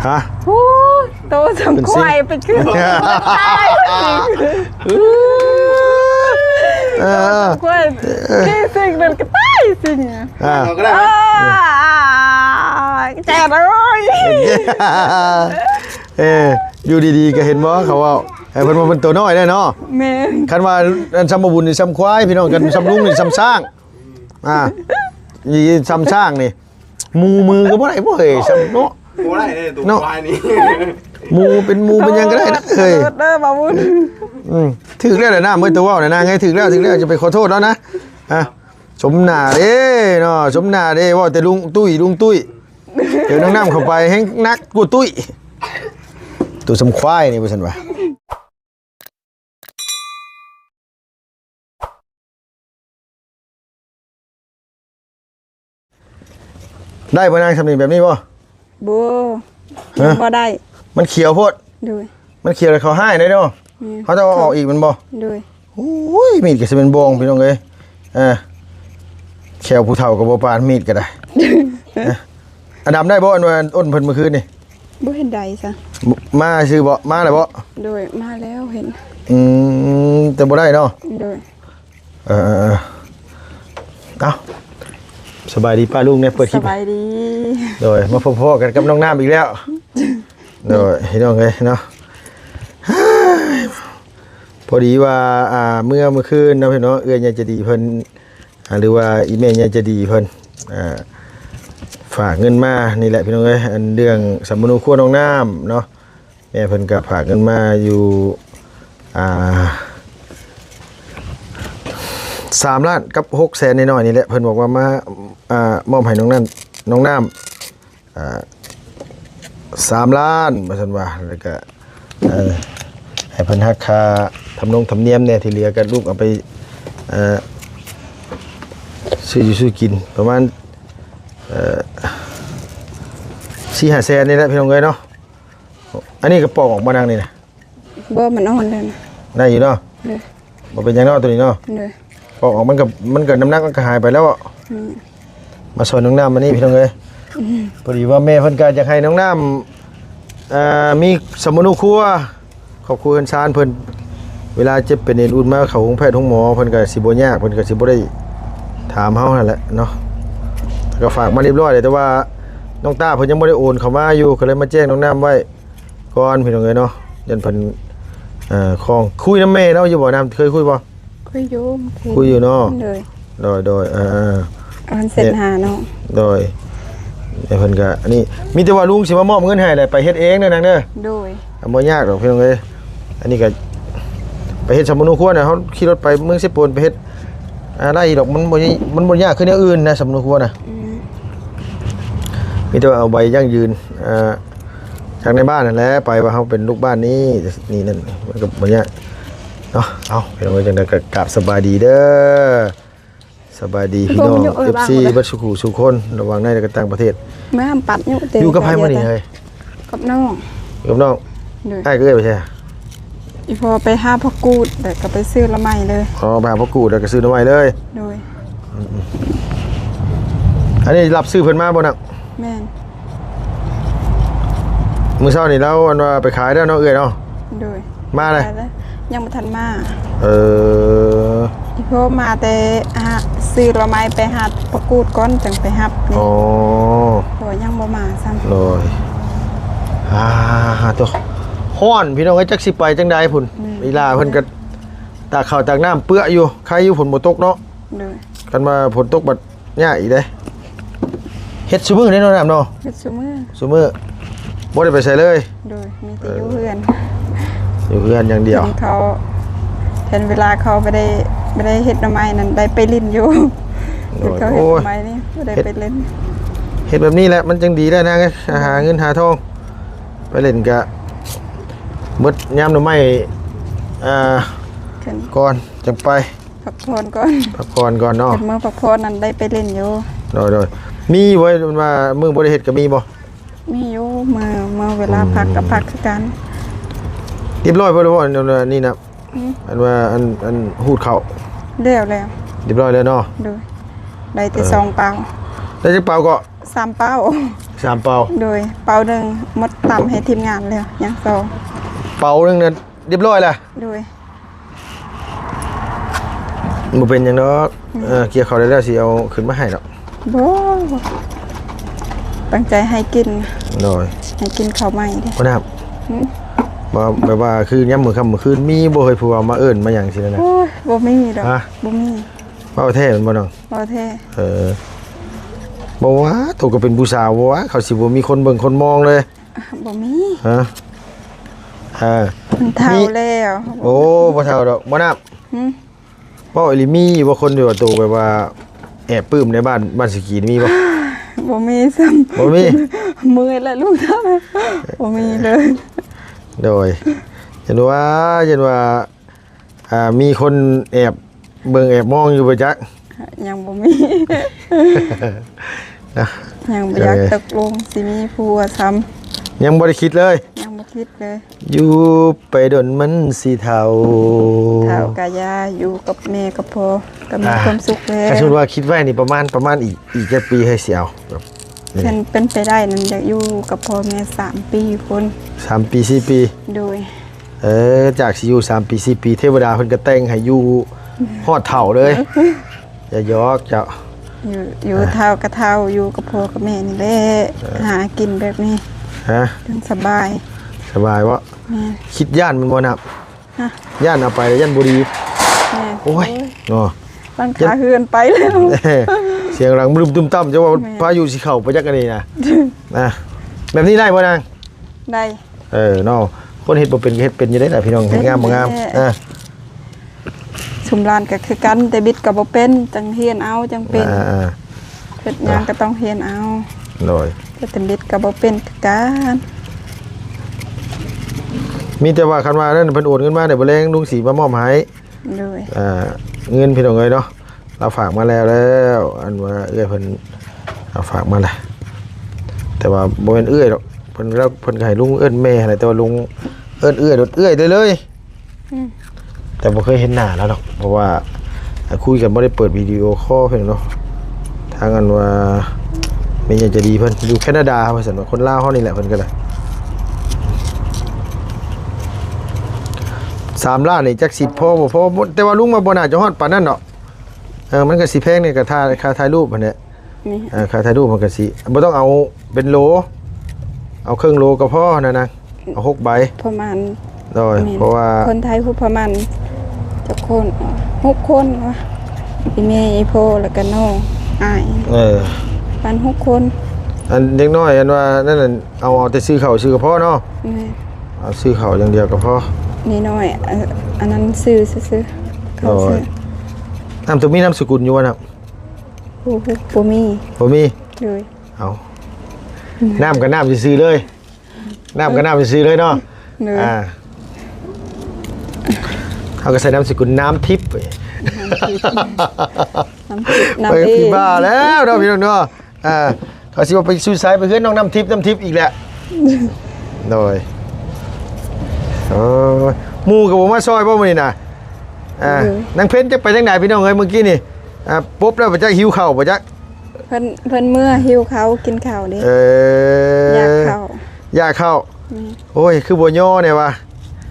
ຮະ ໂອ້ຍ ໂຕສ່ຳຄວາຍໄປຂຶ້ນ ເອີ ໂຕສ່ຳຄວາຍ ທີ່ສິ່ງນັ້ນກໍຕາຍສິ່ງ ອ່າ ເອົາກໍໄດ້ ເອີ ແຈກເອີຍ ເອີ ຢູ່ດີໆກໍເຫັນບໍ່ ເຂົາເວົ້າ ໃຫ້ເພິ່ນວ່າເພິ່ນໂຕນ້ອຍໄດ້ເນາະ ແມ່ນ ຄັນວ່າອັນສ່ຳບໍ່ບຸນນີ້ສ່ຳຄວາຍ ພີ່ນ້ອງ ຄັນສ່ຳລຸງນີ້ສ່ຳຊ້າງ ອ່າ ນີ້ສ່ຳຊ້າງນີ້ ໝູ່ມືກໍບໍ່ໄດ້ບໍ່ເອີຍ ສ່ຳເນາະ ບໍ່ໄດ້ເດ້ໂຕ ເນາະ ຄວາຍນີ້ ໝູ່ເປັນໝູ່ເປັນຫຍັງກໍໄດ້ນະເອີຍ ເດີບ່າວບຸນ ອືມ ຖືກແລ້ວແຫຼະນະ ເມື່ອໂຕເວົ້ານະນາງເອີຍ ຖືກແລ້ວ ຖືກແລ້ວ ຈະໄປຂໍໂທດແລ້ວນະ ອ່າ ສົມໜ້າເດ້ເນາະ ສົມໜ້າເດ້ ເວົ້າແຕ່ລຸງຕຸ້ຍ ລຸງຕຸ້ຍ ເຈີນ້ອງນ້ຳເຂົ້າໄປແຮງໜັກກວ່າຕຸ້ຍ ໂຕສ່ຳຄວາຍນີ້ວ່າຊັ້ນວ່າ. ໄດ້ບໍ່ນາງ ສ່ຳນີ້ແບບນີ້ບໍ່? ບໍ່ ຮະ? ບໍ່ໄດ້ ມັນຂຽວໂພດ ໂດຍ ມັນຂຽວແລ້ວເຂົາຮ້າຍເດ້ເນາະ ແມ່ນ ເຮົາຕ້ອງເອົາອອກອີກແມ່ນບໍ່? ໂດຍ ໂອ້ຍ ມີດກໍຊິແມ່ນບອງ ພີ່ນ້ອງເອີຍ ເອີ ແຂ້ວຜູ້ເຖົ້າກໍບໍ່ປານ ມີດກໍໄດ້ ເອີ ອາດຳໄດ້ບໍ່ ອັນວ່າອ້ນເພິ່ນມື້ຄືນນີ້? ບໍ່ເຫັນໄດ້ຊະ ມາຊື່ບໍ່? ມາແລ້ວບໍ່? ໂດຍ ມາແລ້ວເຫັນ ອືມ ແຕ່ບໍ່ໄດ້ເນາະ ໂດຍ ເອີໆໆ ເອົ້າ ສະບາຍດີປ້າລຸງແດ່ ເປີດຄລິບ ສະບາຍດີ ໂດຍ ມາພົບພໍ້ກັນກັບນ້ອງນ້ຳອີກແລ້ວ ໂດຍ ພີ່ນ້ອງເອີຍເນາະ ພໍດີວ່າ ອ່າ ເມື່ອ ເມື່ອຄືນເນາະ ພີ່ນ້ອງ ເອື້ອຍໃຫຍ່ໃຈດີເພິ່ນ ອ່າ ຫຼືວ່າອີ່ແມ່ໃຫຍ່ໃຈດີເພິ່ນ ອ່າ ຝາກເງິນມານີ້ແຫຼະ ພີ່ນ້ອງເອີຍ ອັນເລື່ອງສຳມະໂນຄົວນ້ອງນ້ຳເນາະ ແມ່ເພິ່ນກໍຝາກເງິນມາຢູ່ ອ່າ ສາມລ້ານກັບຫົກແສນນ້ອຍໆນີ້ແຫຼະ ເພິ່ນບອກວ່າມາ ອ່າ ມອບໃຫ້ນ້ອງນັ້ນ ນ້ອງນ້ຳ ອ່າ ສາມລ້ານ ວ່າຊັ້ນວ່າ ແລ້ວກະ ເອີ ໃຫ້ເພິ່ນຫັກຄ່າທຳນົງທຳນຽມແດ່ ທີ່ເຫຼືອກໍລູກເອົາໄປ ເອີ ຊື້ຢູ່ຊື້ກິນ ປະມານ ເອີ ສີ່ຫ້າແສນນີ້ແຫຼະ ພີ່ນ້ອງເອີຍເນາະ ອັນນີ້ກໍປອກອອກມານັ່ງນີ້ນະ ບໍ່ ມັນອ່ອນແລ້ວນະ ໄດ້ຢູ່ເນາະ ໂດຍ ບໍ່ເປັນຫຍັງເນາະ ໂຕນີ້ເນາະ ໂດຍ ປອກອອກມັນກໍ ມັນກໍນ້ຳໜັກມັນກໍຫາຍໄປແລ້ວ ອືມ ມາຊ່ອຍນ້ອງນ້ຳອັນນີ້ ພີ່ນ້ອງເອີຍ ອືມ ພໍດີວ່າແມ່ເພິ່ນກໍຢາກໃຫ້ນ້ອງນ້ຳ ເອີ ມີສຳມະໂນຄົວ ຄອບຄົວເຮືອນຊານເພິ່ນ ເວລາເຈັບເປັນເອັນອຸ່ນມາເຂົ້າໂຮງແພດໂຮງໝໍ ເພິ່ນກໍຊິບໍ່ຍາກ ເພິ່ນກໍຊິບໍ່ໄດ້ຖາມເຮົາຫັ້ນແຫຼະເນາະ ກໍຝາກມາຮຽບຮ້ອຍແລ້ວ ແຕ່ວ່ານ້ອງຕ້າເພິ່ນຍັງບໍ່ໄດ້ໂອນເຂົ້າມາຢູ່ ກໍເລີຍມາແຈ້ງນ້ອງນ້ຳໄວ້ ກ່ອນ ພີ່ນ້ອງເອີຍເນາະ ຢ້ານເພິ່ນ ເອີ ຄອງ ຄຸຍນຳແມ່ລາວຢູ່ບໍ່? ນ້ຳ ເຄີຍຄຸຍບໍ່? ຄຸຍຢູ່ ເຄີຍ ຄຸຍຢູ່ເນາະ ໂດຍ ໂດຍ ໂດຍ ເອີ ເອີ ອັນເຊັດຫາເນາະ ໂດຍ ແຕ່ເພິ່ນກະອັນນີ້ ມີແຕ່ວ່າລຸງຊິມາມອບເງິນໃຫ້ແຫຼະ ໄປເຮັດເອງເດີນາງເດີ ໂດຍ ບໍ່ຍາກດອກ ພີ່ນ້ອງເອີຍ ອັນນີ້ກະໄປເຮັດສຳມະໂນຄົວນະ ເຮົາຂີ່ລົດໄປເມືອງເຊໂປນ ໄປເຮັດ ອ່າ ໄດ້ດອກ ມັນບໍ່ ມັນບໍ່ຍາກຄືແນວອື່ນນະ ສຳມະໂນຄົວນະ ອືມ ມີແຕ່ວ່າເອົາໃບຢັ້ງຢືນ ອ່າ ຈາກໃນບ້ານນັ້ນແຫຼະ ໄປວ່າເຮົາເປັນລູກບ້ານນີ້ ນີ້ນັ້ນ ມັນກໍບໍ່ຍາກເນາະ ເອົ້າ ພີ່ນ້ອງເອີຍ ຈັ່ງໃດກໍກາບສະບາຍດີເດີ ສະບາຍດີພີ່ນ້ອງ ເອັຟຊີ ເບິດສູ່ຜູ້ສູ່ຄົນ ລະຫວ່າງໃນ ແລະ ກໍຕ່າງປະເທດ ແມ່ນປັດຢູ່ເຕ ຢູ່ກັບໃຜມື້ນີ້ເຮີ້ຍ? ກັບນ້ອງ ກັບນ້ອງ ໂດຍ ອ້າຍກັບເອື້ອຍໄປໃສ? ອີ່ພໍ່ໄປຫາຜັກກູດ ແລ້ວກໍໄປຊື້ໜໍ່ໄມ້ເລີຍ ອໍ ໄປຫາຜັກກູດ ແລ້ວກໍຊື້ໜໍ່ໄມ້ເລີຍ ໂດຍ ອືມໆ ອັນນີ້ຮັບຊື້ເພິ່ນມາບໍ່ນະ? ແມ່ນ ມື້ເຊົ້ານີ້ລາວອັນວ່າໄປຂາຍແລ້ວເນາະ ເອື້ອຍເນາະ ໂດຍ ມາແລ້ວ ຍັງບໍ່ທັນມາ ເອີ ອີ່ພໍ່ມາແຕ່ຫາຊື້ໜໍ່ໄມ້ໄປຫາຜັກກູດກ່ອນ ຈັ່ງໄປຮັບນີ້ ອໍ ເພາະວ່າຍັງບໍ່ມາຊ້ຳ ໂດຍ ອ່າ ໂຕ ຮ້ອນ ພີ່ນ້ອງເອີຍ ຈັກຊິໄປຈັ່ງໃດພຸ້ນ ແມ່ນ ອີ່ຫຼ້າເພິ່ນກໍຕາກເຂົ້າຕາກນ້ຳເປືອະຢູ່ ໃຄຢູ່ຝົນບໍ່ຕົກເນາະ ໂດຍ ຄັນວ່າຝົນຕົກບັດ ຍາກອີກເດ້ ເຮັດຊຸມື້ເດ້ນ້ອງນ້ຳເນາະ ເຮັດຊຸມື້ ຊຸມື້ ບໍ່ໄດ້ໄປໃສເລີຍ ໂດຍ ມີແຕ່ຢູ່ເຮືອນ ເອີ ຢູ່ເຮືອນຢ່າງດຽວ ເຫັນເຂົາ ເຫັນເວລາເຂົາບໍ່ໄດ້ ບໍ່ໄດ້ເຮັດໜໍ່ໄມ້ນັ້ນ ໄດ້ໄປຫຼິ້ນຢູ່ ໂດຍ ເຫັນເຂົາເຮັດ ໂອ້ຍ ໜໍ່ໄມ້ນີ້ ບໍ່ໄດ້ໄປຫຼິ້ນ ເຮັດແບບນີ້ແຫຼະ ມັນຈັ່ງດີແຫຼະນາງເອີຍ ຫາເງິນຫາທອງ ໄປຫຼິ້ນກະເບິດຍາມໜໍ່ໄມ້ ອ່າ ກ່ອນຈັ່ງໄປ ພັກຜ່ອນກ່ອນ ພັກຜ່ອນກ່ອນເນາະ ເພິ່ນມາພັກຜ່ອນນັ້ນໄດ້ໄປຫຼິ້ນຢູ່ ໂດຍໆ ມີຢູ່ບໍ່ ເພິ່ນວ່າມື້ບໍ່ໄດ້ເຮັດກໍມີບໍ່? ມີຢູ່ ມື້ ມື້ເວລາ ອືມ ພັກກໍພັກຄືກັນ ຮຽບຮ້ອຍເບິດແລ້ວບໍ່ ອັນນີ້ນະ ອືມ ອັນວ່າ ອັນ ອັນ ຮູດເຂົ້າ ແລ້ວ ແລ້ວ ຮຽບຮ້ອຍແລ້ວເນາະ ໂດຍ ໄດ້ແຕ່ ເອີ ສອງເປົາ ໄດ້ຈັກເປົາເກາະ? ສາມເປົາ ສາມເປົາ. ໂດຍ ເປົາໜຶ່ງໝົດຕຳໃຫ້ທີມງານແລ້ວ ຍັງສອງ. ເປົາໜຶ່ງນັ້ນຮຽບຮ້ອຍລະ. ໂດຍ. ບໍ່ເປັນຫຍັງດອກ. ອືມ. ເອີ ກ່ຽວເຂົ້າໄດ້ແລ້ວ ຊິເອົາຂຶ້ນມາໃຫ້ດອກ. ບໍ່ ຕັ້ງໃຈໃຫ້ກິນ. ໂດຍ. ໃຫ້ກິນເຂົ້າໃໝ່ເດ້. ບໍ່ນຳ. ຫືມ? ບໍ່ ແບບວ່າຄືຍາມມື້ຄ່ຳມື້ຄືນ ມີບໍ່ເຮີ້ຍ ຜູ້ວ່າມາເອີ້ນມາຫຍັງຊີ້ນະ? ໂອ້ຍ ບໍ່ມີດອກ. ຮະ? ບໍ່ມີ. ເວົ້າແທ້ແມ່ນບໍ່ນ້ອງ? ເວົ້າແທ້. ເອີ ບໍ່ວ່າໂຕກໍເປັນຜູ້ສາວ ບໍ່ວ່າເຂົາຊິບໍ່ມີຄົນເບິ່ງຄົນມອງເລີຍ. ບໍ່ມີ. ຮະ? ເອີ ມັນເຖົ້າແລ້ວ. ໂອ້ ບໍ່ເຖົ້າດອກ. ບໍ່ນຳ. ຫືມ? ເວົ້າອີ່ຫຼີ ມີບໍ່ຄົນທີ່ວ່າໂຕແບບວ່າແອບປຶ້ມໃນບ້ານ ບ້ານສີກີນ ມີບໍ່? ບໍ່ມີຊ້ຳ. ບໍ່ມີ? ເມື່ອຍແລ້ວລູກເຖົ້າ ບໍ່ມີເລີຍ. ໂດຍ ຢ້ານວ່າ ຢ້ານວ່າ ອ່າ ມີຄົນແອບເບິ່ງແອບມອງຢູ່ບໍ່ຈັກ? ຍັງບໍ່ມີ. ນະ ຍັງບໍ່ຢາກ ເອີ ຕົກລົງຊິມີຜົວຊ້ຳ. ຍັງບໍ່ໄດ້ຄິດເລີຍ? ຍັງບໍ່ຄິດເລີຍ. ຢູ່ໄປດົນມັນຊິເຖົ້າ. ເຖົ້າກະຢ່າ ຢູ່ກັບແມ່ກັບພໍ່ກະມີ ອ່າ ຄວາມສຸກແລ້ວ. ຖ້າສົມມຸດວ່າຄິດໄວ້ນີ້ ປະມານ ປະມານອີກ ອີກຈັກປີໃຫ້ຊິເອົາ? ເປັນ ເປັນໄປໄດ້ນັ້ນ ຢາກຢູ່ກັບພໍ່ແມ່ສາມປີພຸ້ນ. ສາມປີ ສີ່ປີ. ໂດຍ. ເອີ ຈາກຊິຢູ່ສາມປີ ສີ່ປີ ເທວະດາເພິ່ນກໍແຕ່ງໃຫ້ຢູ່ຮອດເຖົ້າເລີຍ. ຢ່າຢອກເຈົ້າ. ຢູ່ ຢູ່ ອ່າ ເຖົ້າກໍເຖົ້າ ຢູ່ກັບພໍ່ກັບແມ່ນີ້ແຫຼະ. ເອີ ຫາກິນແບບນີ້ ຮະ ຈັ່ງສະບາຍ. ສະບາຍບໍ່? ແມ່ນ. ຄິດຢ້ານແມ່ນບໍ່ນະ? ຮະ? ຢ້ານເອົາໄປແລ້ວຢ້ານບໍ່ດີ. ແມ່ນ. ໂອ້ຍ ໂອ້ຍ ເນາະ ຫຼັງຄາເຮືອນໄປແລ້ວ. ສຽງດັງບຶມຕຶມຕ່ຳ ເຈົ້າວ່າ ແມ່ນ ພາຍຸຊິເຂົ້າໄປຈັກອັນນີ້ນະ. ນະ ແບບນີ້ໄດ້ບໍ່ນາງ? ໄດ້. ເອີເນາະ ຄົນເຮັດບໍ່ເປັນກໍເຮັດເປັນຢູ່ເດ້ລະພີ່ນ້ອງ. ເຮັດງາມບໍ່ງາມ. ເອີ ຊຸມຫຼານກໍຄືກັນ ແຕ່ບິດກໍບໍ່ເປັນ ຈັ່ງຮຽນເອົາຈັ່ງເປັນ. ອ່າໆ ເຮັດຫຍັງ ອ່າ ກໍຕ້ອງຮຽນເອົາ. ໂດຍ. ແຕ່ ແຕ່ບິດກໍບໍ່ເປັນຄືກັນ. ມີແຕ່ວ່າຄັນວ່ານັ້ນ ເພິ່ນໂອນເງິນມາໃນມື້ແລງ ລຸງຊິມາມອບໃຫ້. ໂດຍ. ອ່າ ເງິນ ພີ່ນ້ອງເອີຍເນາະ ລາວຝາກມາແລ້ວ ແລ້ວ ອັນວ່າເອື້ອຍເພິ່ນເອົາຝາກມາແລ້ວ ແຕ່ວ່າບໍ່ແມ່ນເອື້ອຍດອກ ເພິ່ນ ລາວ ເພິ່ນກໍໃຫ້ລຸງເອີ້ນແມ່ຫັ້ນແຫຼະ ແຕ່ວ່າລຸງເອີ້ນເອື້ອຍໂດດເອື້ອຍໄດ້ເລີຍ. ອືມ. ແຕ່ບໍ່ເຄີຍເຫັນໜ້າລາວດອກ ເພາະວ່າ ອ່າ ຄຸຍກັນບໍ່ໄດ້ເປີດວິດີໂອຄໍເພິ່ນເນາະ. ທາງອັນວ່າແມ່ໃຫຍ່ໃຈດີເພິ່ນຢູ່ແຄນາດາ ວ່າຊັ້ນວ່າ ຄົນລາວເຮົານີ້ແຫຼະ ເພິ່ນກໍໄດ້. ສາມລ້ານນີ້ຈັກຊິພໍບໍ່ພໍ ແຕ່ວ່າລຸງວ່າບໍ່ໜ້າຈະຮອດປານນັ້ນດອກ. ເອີ ມັນກໍຊິແພງໃນການຖ່າຍ ຄ່າຖ່າຍຮູບຫັ້ນແຫຼະ. ນີ້ ເອີ ຄ່າຖ່າຍຮູບມັນກໍຊິ ບໍ່ຕ້ອງເອົາເປັນໂລ ເອົາເຄິ່ງໂລກໍພໍຫັ້ນນະນາງ. ເອົາຫົກໃບ ປະມານ ໂດຍ. ແມ່ນ. ເພາະວ່າຄົນຖ່າຍຮູບປະມານຈັກຄົນ? ຫົກຄົນວະ ອີ່ແມ່ ອີ່ພໍ່ ແລ້ວກໍນ້ອງ ອ້າຍ. ເອີ ປະມານຫົກຄົນ. ອັນເດັກນ້ອຍອັນວ່ານັ້ນ ເອົາ ເອົາແຕ່ຊື້ເຂົ້າຊື້ກໍພໍເນາະ. ແມ່ນ. ເອົາຊື້ເຂົ້າຢ່າງດຽວກໍພໍ. ນ້ອຍໆ ອັນ ອັນນັ້ນຊື້ຊື່ໆ ເຂົ້າ. ໂດຍ. ນາມຕົວມີນາມສະກຸນຢູ່ບໍ່ນະ? ບໍ່ ບໍ່ມີ. ບໍ່ມີ? ໂດຍ. ເອົາ ອືມ ນ້ຳກໍນ້ຳຊື່ໆເລີຍ ນ້ຳກໍນ້ຳຊື່ໆເລີຍເນາະ. ໂດຍ. ອ່າ ເຮົາກໍໃສ່ນາມສະກຸນນ້ຳທິບ. ນ້ຳທິບ ນ້ຳທິບ ນ້ຳເອງ ໄປກັບພີ່ບ້າແລ້ວເນາະ ພີ່ນ້ອງເນາະ. ອ່າ ເຂົາຊິວ່າໄປຢູ່ໃສ ໄປເຮືອນນ້ອງນ້ຳທິບ ນ້ຳທິບອີກແຫຼະ. ໂດຍ. ໂອ້ຍ ໝູ່ກໍບໍ່ມາຊ່ອຍບໍ່ມື້ນີ້ນະ? ອ່າ ໂດຍ. ນາງເພັນຈັກໄປທາງໃດ ພີ່ນ້ອງເອີຍ ມື້ກີ້ນີ້? ອ່າ ປົບແລ້ວບໍ່ຈັກ ຫິວເຂົ້າບໍ່ຈັກ? ເພິ່ນ ເພິ່ນເມືອຫິວເຂົ້າ ກິນເຂົ້າເດ້. ເອີ ຢາກເຂົ້າ ຢາກເຂົ້າ. ແມ່ນ. ໂອ້ຍ ຄືບໍ່ຍໍແດ່ວະ?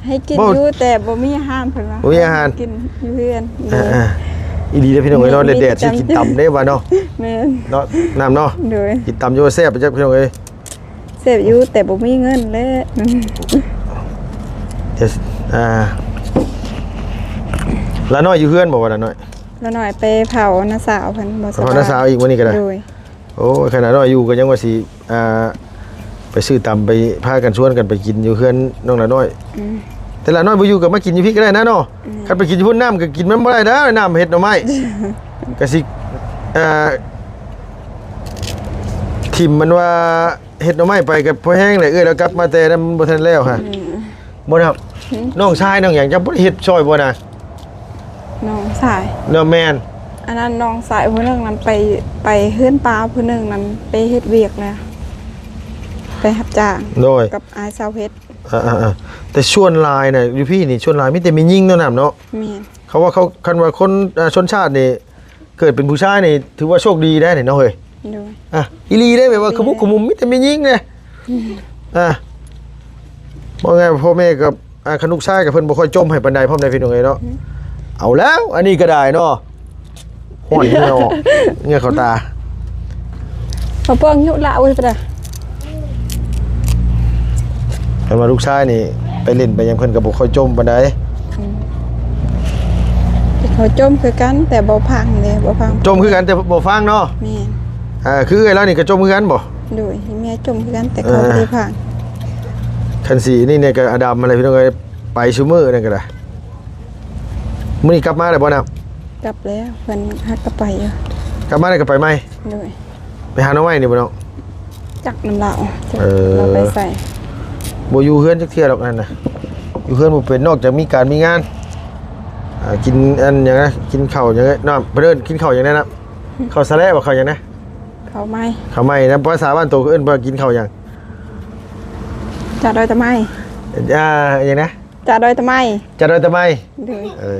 ໃຫ້ກິນຢູ່ ແຕ່ບໍ່ມີອາຫານ ເພິ່ນວ່າ ບໍ່ມີອາຫານ ກິນຢູ່ເຮືອນ. ເອີ ເອີ ອີ່ຫຼີເດ້ພີ່ນ້ອງເອີຍເນາະ ແດດໆຊິກິນຕຳເດ້ວ່າເນາະ. ແມ່ນ ເນາະ ນ້ຳເນາະ. ໂດຍ. ກິນຕຳຢູ່ວ່າແຊບໄປຈັກພີ່ນ້ອງເອີຍ. ແຊບຢູ່ ແຕ່ບໍ່ມີເງິນແຫຼະ. ເອີ ອ່າ ຫຼານ້ອຍຢູ່ເຮືອນບໍ່ວະ ຫຼານ້ອຍ? ຫຼານ້ອຍໄປເຜົານ້າສາວເພິ່ນ ບໍ່ສະບາຍ. ເຜົານ້າສາວອີກມື້ນີ້ກໍໄດ້. ໂດຍ. ໂອ້ຍ ຂະໜາດນ້ອຍຢູ່ກໍຍັງວ່າຊິ ອ່າ ໄປຊື້ຕຳ ໄປພາກັນຊວນກັນໄປກິນຢູ່ເຮືອນນ້ອງຫຼານ້ອຍ. ອືມ. ແຕ່ຫຼານ້ອຍບໍ່ຢູ່ກໍມາກິນຢູ່ພີ້ກໍໄດ້ນະເນາະ. ອືມ. ຄັນໄປກິນຢູ່ພຸ້ນ ນ້ຳກໍກິນມັນບໍ່ໄດ້ນະ ນ້ຳເຫັດໜໍ່ໄມ້. ກໍຊິ ອ່າ ຖິ້ມມັນວ່າເຫັດໜໍ່ໄມ້ໄປກໍພໍແຮງແຫຼະ ເອື້ອຍລາວກັບມາແຕ່ນັ້ນບໍ່ທັນແລ້ວຫະ. ອືມ. ບໍ່ນະ. ຫືມ? ນ້ອງຊາຍນ້ອງຫຍັງ ເຈົ້າບໍ່ໄດ້ເຮັດຊ່ອຍບໍ່ນະ? ນ້ອງຊາຍ ເນາະ. ແມ່ນ. ອັນນັ້ນນ້ອງຊາຍຜູ້ໜຶ່ງນັ້ນໄປ ໄປເຮືອນປ້າຜູ້ໜຶ່ງນັ້ນໄປເຮັດວຽກແລ້ວ ໄປຮັບຈ້າງ. ໂດຍ. ກັບອ້າຍສາວເພັດ. ອ່າໆໆ ແຕ່ສ່ວນຫຼາຍນະ ຢູ່ພີ້ນີ້ສ່ວນຫຼາຍມີແຕ່ແມ່ຍິງເນາະ ນ້ຳເນາະ. ແມ່ນ. ເຂົາວ່າເຂົາ ຄັນວ່າຄົນ ອ່າ ຊົນຊາດນີ້ ເກີດເປັນຜູ້ຊາຍນີ້ ຖືວ່າໂຊກດີໄດ໋ນີ້ເນາະເຮີ້ຍ. ໂດຍ ອ່ະ ອີ່ຫຼີເດ້ ແບບວ່າຂະມຸກຂະມຸມ ມີແຕ່ແມ່ຍິງເດ້ ອ່ະ ວ່າໄງ ພໍ່ແມ່ກໍ ອ່າ ຄັນລູກຊາຍກໍເພິ່ນບໍ່ຄ່ອຍຈົ່ມໃຫ້ປານໃດພ້ອມໃດພີ່ນ້ອງເອີຍເນາະ ເອົາແລ້ວ ອັນນີ້ກໍໄດ້ເນາະ ຮ້ອນເຫື່ອອອກ ເຫື່ອເຂົ້າຕາ ເອົາເບິ່ງຢູ່ລະ ໂອ້ຍ ປະດາ ຄັນວ່າລູກຊາຍນີ້ໄປຫຼິ້ນໄປຫຍັງ ເພິ່ນກໍບໍ່ຄ່ອຍຈົ່ມປານໃດ ອືມ ເຂົາຈົ່ມຄືກັນ ແຕ່ບໍ່ຟັງເດ້ ບໍ່ຟັງ ຈົ່ມຄືກັນ ແຕ່ບໍ່ຟັງເນາະ ແມ່ນ ອ່າ ຄືເອື້ອຍລາວນີ້ກໍຈົ່ມຄືກັນບໍ່? ໂດຍ ເມຍຈົ່ມຄືກັນ ແຕ່ເຂົາບໍ່ໄດ້ຟັງ ຄັນຊິນີ້ແນ່ກໍອາດຳຫັ້ນແຫຼະ ພີ່ນ້ອງເອີຍ ໄປຊຸມື້ນັ້ນກໍໄດ້ ມື້ນີ້ກັບມາແລ້ວບໍ່ນຳ? ກັບແລ້ວ ເພິ່ນຫາກໍໄປຢູ່ ກັບມາແລ້ວກໍໄປໃໝ່? ໂດຍ ໄປຫາໜໍ່ໄມ້ນີ້ບໍ່ນ້ອງ? ຈັກນຳລາວ ເອີ ລາວໄປໃສ ບໍ່ຢູ່ເຮືອນຈັກເທື່ອດອກນັ້ນນະ ຢູ່ເຮືອນບໍ່ເປັນ ນອກຈາກມີການມີງານ ອ່າ ກິນອັນຫຍັງນະ ກິນເຂົ້າຫຍັງນະ ເພິ່ນເອີ້ນກິນເຂົ້າຫຍັງນະ ເຂົ້າສາແລະບໍ່ ເຂົ້າຫຍັງນະ? ເຂົ້າໄມ້ ເຂົ້າໄມ້ນະ ພາສາບ້ານໂຕເອີ້ນວ່າກິນເຂົ້າຫຍັງ? ຈາດອຍຕະໄມ້ ອ່າ ຫຍັງນະ? ຈາດອຍຕະໄມ້ ຈາດອຍຕະໄມ້ ໂດຍ ເອີ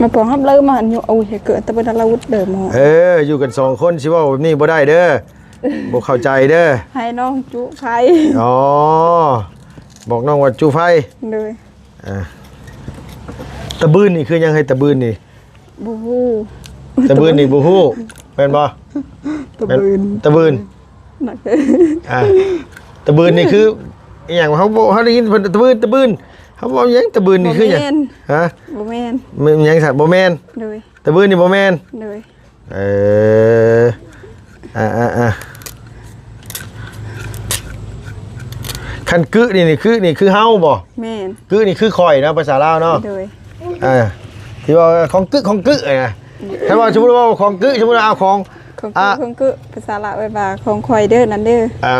ມາປອງຮັບເລີມາ ອັນຢູ່ ໂອ້ຍ ເກີດແຕ່ບໍ່ໄດ້ລາວເດີມ ເອີ ຢູ່ກັນສອງຄົນ ຊິເວົ້າແບບນີ້ບໍ່ໄດ້ເດີ ບໍ່ເຂົ້າໃຈເດີ ໃຫ້ນ້ອງຈຸໄຟ ອໍ ບອກນ້ອງວ່າຈຸໄຟ ໂດຍ ອ່າ ຕະບືນນີ້ຄືຫຍັງ? ເຮີ້ຍ ຕະບືນນີ້ ບໍ່ຮູ້ ຕະບືນນີ້ບໍ່ຮູ້ ແມ່ນບໍ່? ຕະບືນ ຕະບືນ ໜັກເດີ ອ່າ ຕະບືນນີ້ຄືອີ່ຫຍັງ? ເຮົາບໍ່ ເຮົາໄດ້ຍິນເພິ່ນຕະບືນ ຕະບືນ ເຮົາເວົ້າຫຍັງ? ຕະບືນນີ້ຄືຫຍັງ? ບໍ່ແມ່ນ ຮະ? ບໍ່ແມ່ນ ແມ່ນຫຍັງຊັ້ນ? ບໍ່ແມ່ນ ໂດຍ ຕະບືນນີ້ບໍ່ແມ່ນ ໂດຍ ເອີ ອ່າໆໆ ຄັນກຶນີ້ ນີ້ຄື ນີ້ຄືເຮົາບໍ່? ແມ່ນ ກຶນີ້ຄືຂ້ອຍເນາະ ພາສາລາວເນາະ ໂດຍ ອ່າ ທີ່ວ່າຂອງກຶ ຂອງກຶນະ ອືມ ຖ້າວ່າສົມມຸດວ່າຂອງກຶ ສົມມຸດວ່າເອົາຂອງ ຂອງກຶ ອ່າ ຂອງກຶ ພາສາລາວເອີ້ນວ່າຂອງຂ້ອຍເດີ ນັ້ນເດີ ເອີ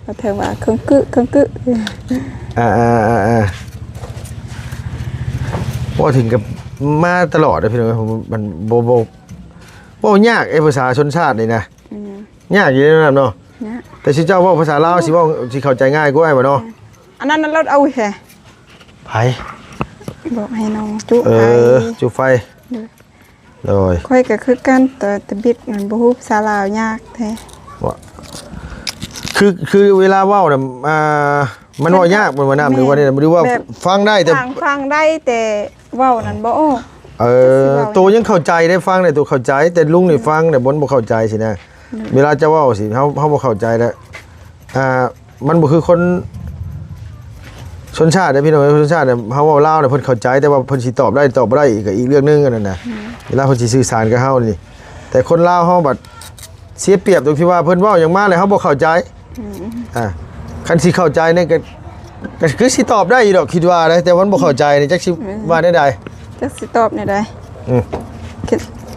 ວ່າເຖິງວ່າເຄິ່ງກຶ ເຄິ່ງກຶ ອ່າໆໆໆ ເວົ້າເຖິງກັບມາຕະຫຼອດເດີພີ່ນ້ອງ ມັນບໍ່ ບໍ່ ເວົ້າຍາກເດ້ພາສາຊົນຊາດນີ້ນະ ອືມ ຍາກຢູ່ເດ້ນ້ອງນ້ຳເນາະ ຍາກ ແຕ່ຊິເຈົ້າເວົ້າພາສາລາວຊິເວົ້າ ຊິເຂົ້າໃຈງ່າຍກວ່າບໍ່ເນາະ ອັນນັ້ນລົດເອົາແທ້ ໃຜ ບອກໃຫ້ນ້ອງຈຸ ເອີ ໄຟ ຈຸໄຟ ໂດຍ ໂດຍ ຂ້ອຍກໍຄືກັນ ແຕ່ ແຕ່ບິດມັນບໍ່ຮູ້ພາສາລາວຍາກແທ້ ວ່າ ຄື ຄືເວລາເວົ້ານະ ອ່າ ມັນເວົ້າຍາກ ມັນ ມັນເວົ້າຍາກ ແມ່ນ ຫຼືວ່າແນວໃດ ຫຼືວ່າ ແບບ ຟັງໄດ້ ແຕ່ ຟັງ ຟັງໄດ້ ແຕ່ເວົ້ານັ້ນບໍ່ອອກ ເອີ ຈັກຊິເວົ້າ ໂຕຍັງເຂົ້າໃຈໄດ້ ຟັງໄດ້ ໂຕເຂົ້າໃຈ ແຕ່ລຸງນີ້ ອືມ ຟັງແຕ່ມັນບໍ່ເຂົ້າໃຈຊີ້ນະ ອືມ ເວລາເຈົ້າເວົ້າຊີ້ ເຮົາ ເຮົາບໍ່ເຂົ້າໃຈແລ້ວ ອ່າ ມັນບໍ່ຄືຄົນຊົນຊາດເດ້ພີ່ນ້ອງເອີຍ ຄົນຊົນຊາດເນຍ ເຮົາເວົ້າລາວເນຍ ເພິ່ນເຂົ້າໃຈ ແຕ່ວ່າເພິ່ນຊິຕອບໄດ້ ຕອບບໍ່ໄດ້ ອີກ ກໍອີກເລື່ອງໜຶ່ງ ອັນນັ້ນນະ ອືມ ເວລາເພິ່ນຊິສື່ສານກັບເຮົານີ້ ແຕ່ຄົນລາວເຮົາບັດເສຍປຽບຕົງທີ່ວ່າເພິ່ນເວົ້າຫຍັງມາແລ້ວເຮົາບໍ່ເຂົ້າໃຈ ອືມ ອ່າ ຄັນຊິເຂົ້າໃຈນີ້ກໍ ກໍຄືຊິຕອບໄດ້ຢູ່ດອກ ຄິດວ່າໄດ໋ ແຕ່ມັນບໍ່ເຂົ້າໃຈນີ້ ຈັກຊິ ອືມ ວ່າແນວໃດ ຈັກຊິຕອບແນວໃດ ອືມ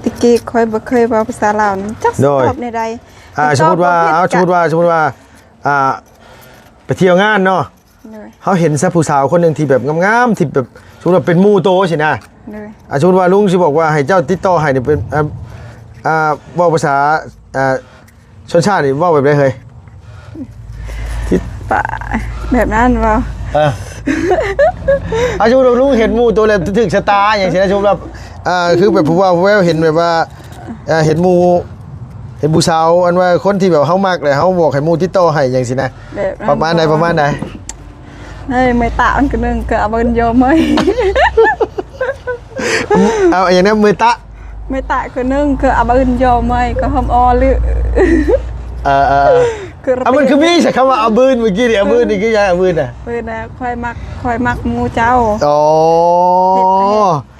ແຕ່ກີ້ຂ້ອຍບໍ່ເຄີຍເວົ້າພາສາລາວນຳ ຈັກຊິ ໂດຍ ຕອບແນວໃດ ອ່າ ສົມມຸດວ່າ ເອົາ ສົມມຸດວ່າ ສົມມຸດວ່າ ອ່າ ໄປທ່ຽວງານເນາະ ໂດຍ ເຮົາເຫັນຊະຜູ້ສາວຄົນໜຶ່ງທີ່ແບບງາມໆ ທີ່ແບບ ສົມມຸດວ່າເປັນໝູ່ໂຕຊີ້ນະ ໂດຍ ອ່າ ສົມມຸດວ່າລຸງຊິບອກວ່າໃຫ້ເຈົ້າຕິດຕໍ່ໃຫ້ນີ້ເປັນ ອ່າ ອ່າ ເວົ້າພາສາ ອ່າ ຊົນຊາດນີ້ເວົ້າແບບໃດເຮີ້ຍ? ປະ ແບບນັ້ນບໍ່? ເອີ ອ່າ ສົມມຸດວ່າລຸງເຫັນໝູ່ໂຕແລ້ວຖືກຊະຕາຫຍັງຊີ້ນະ ສົມມຸດວ່າ ອ່າ ຄືແບບຜູ້ບ່າວຜູ້ແວ່ວເຫັນແບບວ່າ ອ່າ ເຫັນໝູ່ ເຫັນຜູ້ສາວ ອັນວ່າຄົນທີ່ແບບເຮົາມັກແລ້ວເຮົາບອກໃຫ້ໝູ່ຕິດຕໍ່ໃຫ້ຫຍັງຊີ້ນະ ແບບນັ້ນ ປະມານໃດ ບໍ່? ປະມານໃດ? ເຮີ້ຍ ເມື່ອຍຕາອັນກະໜຶ່ງກະອາບຶນໂຍເມື່ອຍ ເອົາ ຫຍັງນະ ເມື່ອຍຕາ ເມື່ອຍຕາກະໜຶ່ງກະອາບຶນໂຍເມື່ອຍກະຫອມອໍລື ເອີ ເອີ ເອີ ອາບຶນຄືມີໃຊ້ຄຳວ່າອາບຶນ ເມື່ອກີ້ນີ້ ອາບຶນນີ້ຄືຫຍັງ ອາບຶນນະ? ອາບຶນນະ ຂ້ອຍມັກ ຂ້ອຍມັກໝູ່ເຈົ້າ ອໍ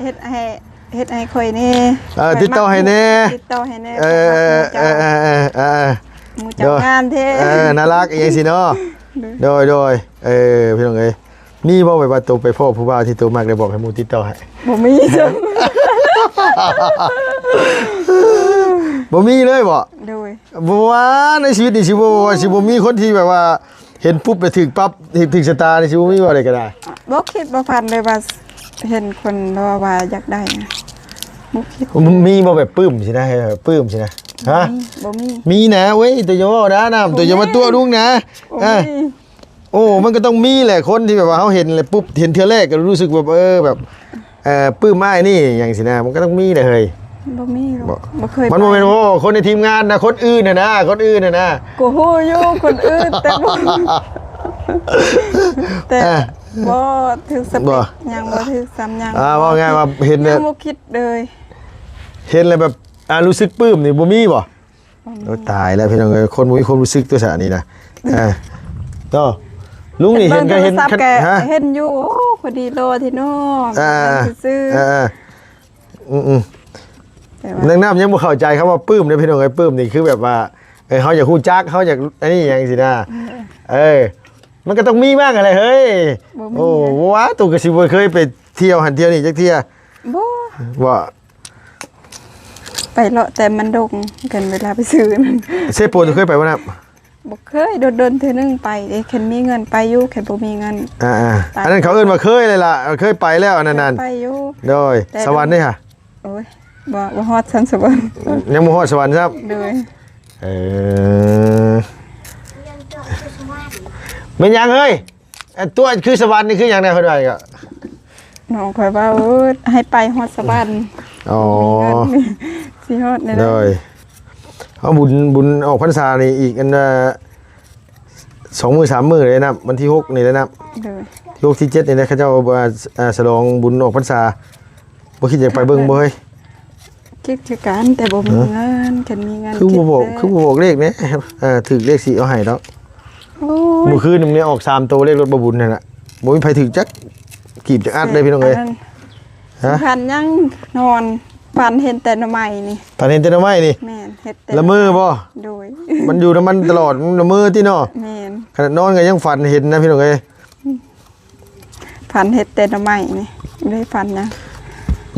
ເຮັດໃຫ້ ເຮັດໃຫ້ ເຮັດໃຫ້ຂ້ອຍແດ່ ເອີ ຕິດຕໍ່ໃຫ້ແດ່ ຕິດຕໍ່ໃຫ້ແດ່ ເອີ ເອີ ເອີ ເອີ ໝູ່ເຈົ້າງາມແທ້ ເອີ ໜ້າລັກອີ່ຫຍັງຊີ້ເນາະ ໂດຍ ໂດຍ ເອີ ພີ່ນ້ອງເອີຍ ມີບໍ່ແບບວ່າໂຕໄປພໍ້ຜູ້ບ່າວທີ່ໂຕມັກ ໄດ້ບອກໃຫ້ໝູ່ຕິດຕໍ່ໃຫ້? ບໍ່ມີ ບໍ່ມີເລີຍບໍ່? ໂດຍ ບໍ່ວ່າໃນຊີວິດນີ້ຊິບໍ່ ຊິບໍ່ມີຄົນທີ່ແບບວ່າ ເຫັນປຸບແລ້ວຖືກປັບ ຖືກຊະຕານີ້ຊິບໍ່ມີບໍ່ ໃດກໍໄດ້ ບໍ່ຄິດບໍ່ຝັນເລີຍວ່າເຫັນຄົນ ຫຼືວ່າຢາກໄດ້ ບໍ່ຄິດ ມີບໍ່ແບບປື້ມຊີ້ນະ ປື້ມຊີ້ນະ ຮະ ບໍ່ມີ ມີນະ ໂອ້ຍ ໂຕຢ່າເວົ້ານະ ນ້ຳ ໂຕຢ່າມາຕົວະລຸງນະ ບໍ່ມີ ເອີ ໂອ້ ມັນກໍຕ້ອງມີແຫຼະ ຄົນທີ່ແບບວ່າເຮົາເຫັນແລ້ວປຸບ ເຫັນເທື່ອແລກກໍຮູ້ສຶກແບບ ເອີ ແບບ ເອີ ປຶ້ມອ້າຍນີ້ຫຍັງຊີ້ນະ ມັນກໍຕ້ອງມີແຫຼະເຮີ້ຍ. ບໍ່ມີ ບໍ່ ບໍ່ເຄີຍ ມັນບໍ່ແມ່ນ ໄປ ໂອ້ ຄົນໃນທີມງານນະ ຄົນອື່ນຫັ້ນນະ ຄົນອື່ນຫັ້ນນະ ກໍຮູ້ຢູ່ຄົນອື່ນ ແຕ່ບໍ່ ແຕ່ ອ່າ ບໍ່ຖືກສະເປັກ ບໍ່ ຍັງບໍ່ຖືກສ່ຳຍັງ ອ່າ ເວົ້າງ່າຍວ່າເຫັນແລ້ວ ຍັງບໍ່ຄິດເລີຍ ເຫັນແລ້ວແບບ ອ່າ ຮູ້ສຶກປຶ້ມນີ້ບໍ່ມີບໍ່? ບໍ່ມີ ໂອ້ ຕາຍແລ້ວພີ່ນ້ອງເອີຍ ຄົນບໍ່ມີຄວາມຮູ້ສຶກຕົວສານີ້ນະ ເອີ ເນາະ ລຸງນີ້ເຫັນກໍເຫັນ ເບິ່ງໂທລະສັບກໍ ຮະ ເຫັນຢູ່ ໂອ້ ຄົນນີ້ຫຼໍ່ແທ້ເນາະ ອ່າ ຊື່ໆ ອ່າໆ ອືມໆ ແຕ່ວ່າ ນາງນ້ຳຍັງບໍ່ເຂົ້າໃຈຄຳວ່າປຶ້ມເດ້ພີ່ນ້ອງເອີຍ ປຶ້ມນີ້ຄືແບບວ່າ ເອີ ເຮົາຢາກຮູ້ຈັກ ເຮົາຢາກອັນນີ້ຫຍັງຊີ້ນະ ເອີ ເອີ ມັນກໍຕ້ອງມີບ້າງຫັ້ນແຫຼະເຮີ້ຍ ບໍ່ມີ ໂອ້ ຫຍັງ ວ່າຕູກໍຊິບໍ່ເຄີຍໄປທ່ຽວຫັ້ນທ່ຽວນີ້ຈັກເທື່ອ ບໍ່ ບໍ່ ໄປເລາະແຕ່ມັນດົງ ກັນເວລາໄປຊື້ນັ້ນ ເຊໂປນເຄີຍໄປບໍ່ນະ? ບໍ່ເຄີຍ ດົນໆເທື່ອໜຶ່ງໄປເດ້ ຄັນມີເງິນໄປຢູ່ ຄັນບໍ່ມີເງິນ ອ່າໆ ໄປ ອັນນັ້ນເຂົາເອີ້ນວ່າເຄີຍເລີຍລະ ເຄີຍໄປແລ້ວອັນນັ້ນ ໄປຢູ່ ໂດຍ ແຕ່ ສະຫວັນເດ້ຫະ? ໂອ້ຍ ບໍ່ ບໍ່ຮອດຊັ້ນສະຫວັນ ຍັງບໍ່ຮອດສະຫວັນຊ້ຳ ໂດຍ ເອີ ແມ່ນຫຍັງເຮີ້ຍ? ອັນຕົວະຄືສະຫວັນນີ້ຄືຫຍັງແດ່ ເພິ່ນວ່າອີກ ນ້ອງຂ້ອຍເວົ້າ ໃຫ້ໄປຮອດສະຫວັນ ອໍ ມີເງິນ ຊິຮອດແນວໃດ ໂດຍ ເອົາບຸນ ບຸນອອກພັນສານີ້ອີກອັນ ເອີ ສອງມື້ສາມມື້ເດ້ນະ ວັນທີຫົກນີ້ເດ້ນະ ໂດຍ ທີຫົກທີເຈັດນີ້ນະ ເຂົາເຈົ້າ ອ່າ ສະຫຼອງບຸນອອກພັນສາ ບໍ່ຄິດຢາກໄປເບິ່ງບໍ່ເຮີ້ຍ? ຄິດຄືກັນ ແຕ່ບໍ່ມີເງິນ ຄັນມີເງິນ ຄືບໍ່ບອກ ຄິດແລ້ວ ຄືບໍ່ບອກເລກແດ່ ເອີ ຖືກເລກຊິເອົາໃຫ້ດອກ ໂອ້ຍ ມື້ຄືນນີ້ອອກສາມໂຕ ເລກລົດບໍ່ບຸນຫັ້ນນະ ບໍ່ມີໃຜຖືກຈັກກີບຈັກອັດເລີຍພີ່ນ້ອງເອີຍ ອັນນັ້ນ ຮະ ພັນຍັງນອນ ຝັນເຫັນແຕ່ໜໍ່ໄມ້ນີ້ ຝັນເຫັນແຕ່ໜໍ່ໄມ້ນີ້ ແມ່ນ ເຫັນແຕ່ ລະເມີບໍ່? ໂດຍ ມັນຢູ່ນຳມັນຕະຫຼອດ ມັນລະເມີຕິເນາະ ແມ່ນ ຂະໜາດນອນກໍຍັງຝັນເຫັນນະພີ່ນ້ອງເອີຍ ອືມ ຝັນເຫັນແຕ່ໜໍ່ໄມ້ນີ້ ບໍ່ໄດ້ຝັນຫຍັງ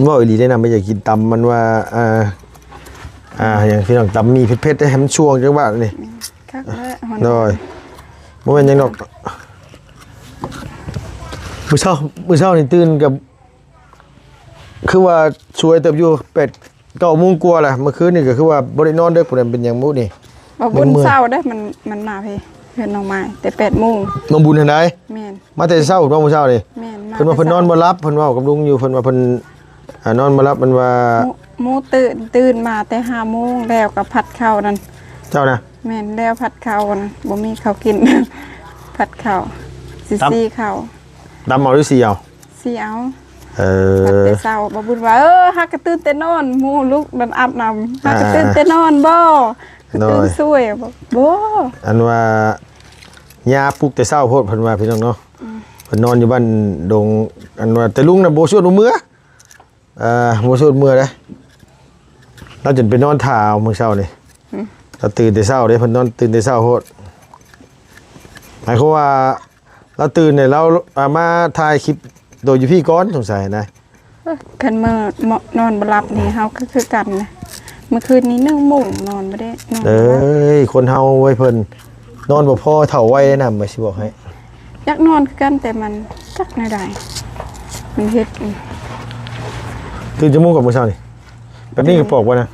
ເວົ້າອີ່ຫຼີເດ້ນະ ມັນຢາກກິນຕຳ ມັນວ່າ ອ່າ ອ່າ ຫຍັງພີ່ນ້ອງ ຕຳໝີ່ເຜັດໆ ໃຫ້ມັນຊ່ວງຈັກບາດນີ້ ຄັກແລ້ວ ໂດຍ ບໍ່ແມ່ນຫຍັງດອກ ມື້ເຊົ້າ ມື້ເຊົ້ານີ້ຕື່ນກໍ ຄືວ່າສວຍເຕີບຢູ່ ແປດ ເກົ້າໂມງກວ່າລະ ເມື່ອຄືນນີ້ກໍຄືວ່າບໍ່ໄດ້ນອນເດີ ຜູ້ໃດເປັນຫຍັງບໍ່ນີ້ ບໍ່ບຸນເຊົ້າເດ້ ມັນ ມັນມາພີ້ ເຮືອນນ້ອງໄມ້ ແຕ່ແປດໂມງ ນ້ອງບຸນຫັ້ນໃດ ແມ່ນ ມາແຕ່ເຊົ້າເນາະ ມື້ເຊົ້ານີ້ ແມ່ນ ມາ ເພິ່ນວ່າເພິ່ນນອນບໍ່ຫຼັບ ເພິ່ນເວົ້າກັບລຸງຢູ່ ເພິ່ນວ່າເພິ່ນ ອ່າ ນອນບໍ່ຫຼັບ ເພິ່ນວ່າ ໝູ່ ໝູ່ຕື່ນ ຕື່ນມາແຕ່ຫ້າໂມງ ແລ້ວກໍຜັດເຂົ້ານັ້ນ ເຈົ້ານະ ແມ່ນ ແລ້ວຜັດເຂົ້ານັ້ນ ບໍ່ມີເຂົ້າກິນ ຜັດເຂົ້າ ຊິ ຕຳ ຊິເຂົ້າ ຕຳເອົາຫຼືຊິເອົາ? ຊິເອົາ ເອີ ຕັດແຕ່ເຊົ້າ ບໍ່ບຸນວ່າ ເອີ ຫາກະຕື່ນແຕ່ນອນ ໝູ່ລຸກນັ້ນອາບນ້ຳ ຫາກະຕື່ນແຕ່ນອນບໍ່ ຄືຕື່ນສວຍ ບໍ່ ອັນວ່າຍາປຸກແຕ່ເຊົ້າໂພດ ເພິ່ນວ່າພີ່ນ້ອງເນາະ ອືມ ເພິ່ນນອນຢູ່ບ້ານດົງ ອັນວ່າແຕ່ລຸງນະບໍ່ຊວນບໍ່ເມືອ ເອີ ບໍ່ຊວນເມືອເດ້ ລາວຈົນໄປນອນຖ້າເອົາມື້ເຊົ້ານີ້ ອືມ ລາວຕື່ນແຕ່ເຊົ້າເດ້ ເພິ່ນນອນຕື່ນແຕ່ເຊົ້າໂພດ ໝາຍຄວາມວ່າ ລາວຕື່ນນີ້ລາວ ອ່າ ມາຖ່າຍຄລິບໂຕຢູ່ພີ້ກ່ອນ ສົງໄສນະ ເອີ ຄັນເມື່ອນອນບໍ່ຫຼັບນີ້ເຮົາກໍຄືກັນນະ ເມື່ອຄືນນີ້ໜຶ່ງໂມງນອນບໍ່ໄດ້ນອນ ເອີຍ ຄົນເຮົາເວີຍ ເພິ່ນນອນບໍ່ພໍເຖົ້າໄວນຳ ຊິບອກໃຫ້ ຢາກນອນຄືກັນ ແຕ່ມັນຈັກແນວໃດ ມັນເຮັດ ຕື່ນຈັກໂມງກ່ອນມື້ເຊົ້ານີ້? ແບບນີ້ກໍປອກບໍ່ນະ?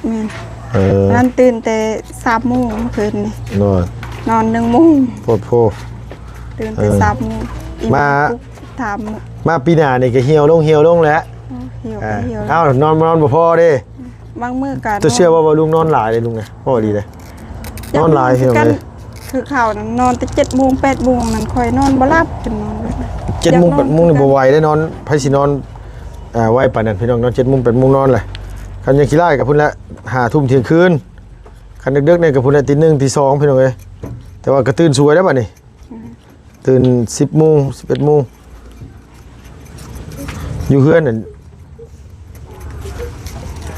ແມ່ນ ເອີ ນອນຕື່ນແຕ່ສາມໂມງເມື່ອຄືນນີ້ ໂດຍ ນອນໜຶ່ງໂມງ ໂພດໂພ ຕື່ນແຕ່ ເອີ ສາມໂມງ ມາ ອີກສາມໂມງ ມາປີໜ້ານີ້ກໍຫ່ຽວລົງ ຫ່ຽວລົງແຫຼະ ເອີ ຫ່ຽວກໍ ອ່າ ຫ່ຽວ ເອົ້າ ນອນ ນອນບໍ່ພໍເດ້ ບາງມື້ກໍ ເຈົ້າເຊື່ອບໍ່ວ່າລຸງນອນຫຼາຍເດ້ລຸງນະ ເວົ້າອີ່ຫຼີເດ້ ນອນຫຼາຍ ຄືກັນ ພີ່ນ້ອງເອີຍ ຄືເຂົານັ້ນນອນແຕ່ເຈັດໂມງແປດໂມງນັ້ນ ຂ້ອຍນອນບໍ່ຫຼັບ ຈົນນອນບໍ່ຫຼັບ ເຈັດໂມງ ຢາກນອນ ແປດໂມງນີ້ບໍ່ໄຫວເດ້ນອນ ໃຜຊິນອນ ອ່າ ໄວປານນັ້ນພີ່ນ້ອງເນາະ ເຈັດໂມງແປດໂມງນອນແຫຼະ ຄັນຍັງຂີ້ລ້າຍກໍພຸ້ນແຫຼະ ຫ້າທຸ່ມທ່ຽງຄືນ ຄັນເດິກໆນີ້ກໍພຸ້ນແຫຼະ ຕີໜຶ່ງຕີສອງ ພີ່ນ້ອງເອີຍ ແຕ່ວ່າກໍຕື່ນສວຍແລ້ວບັດນີ້ ອືມ ຕື່ນສິບໂມງ ສິບເອັດໂມງ ຢູ່ເຮືອນນັ້ນ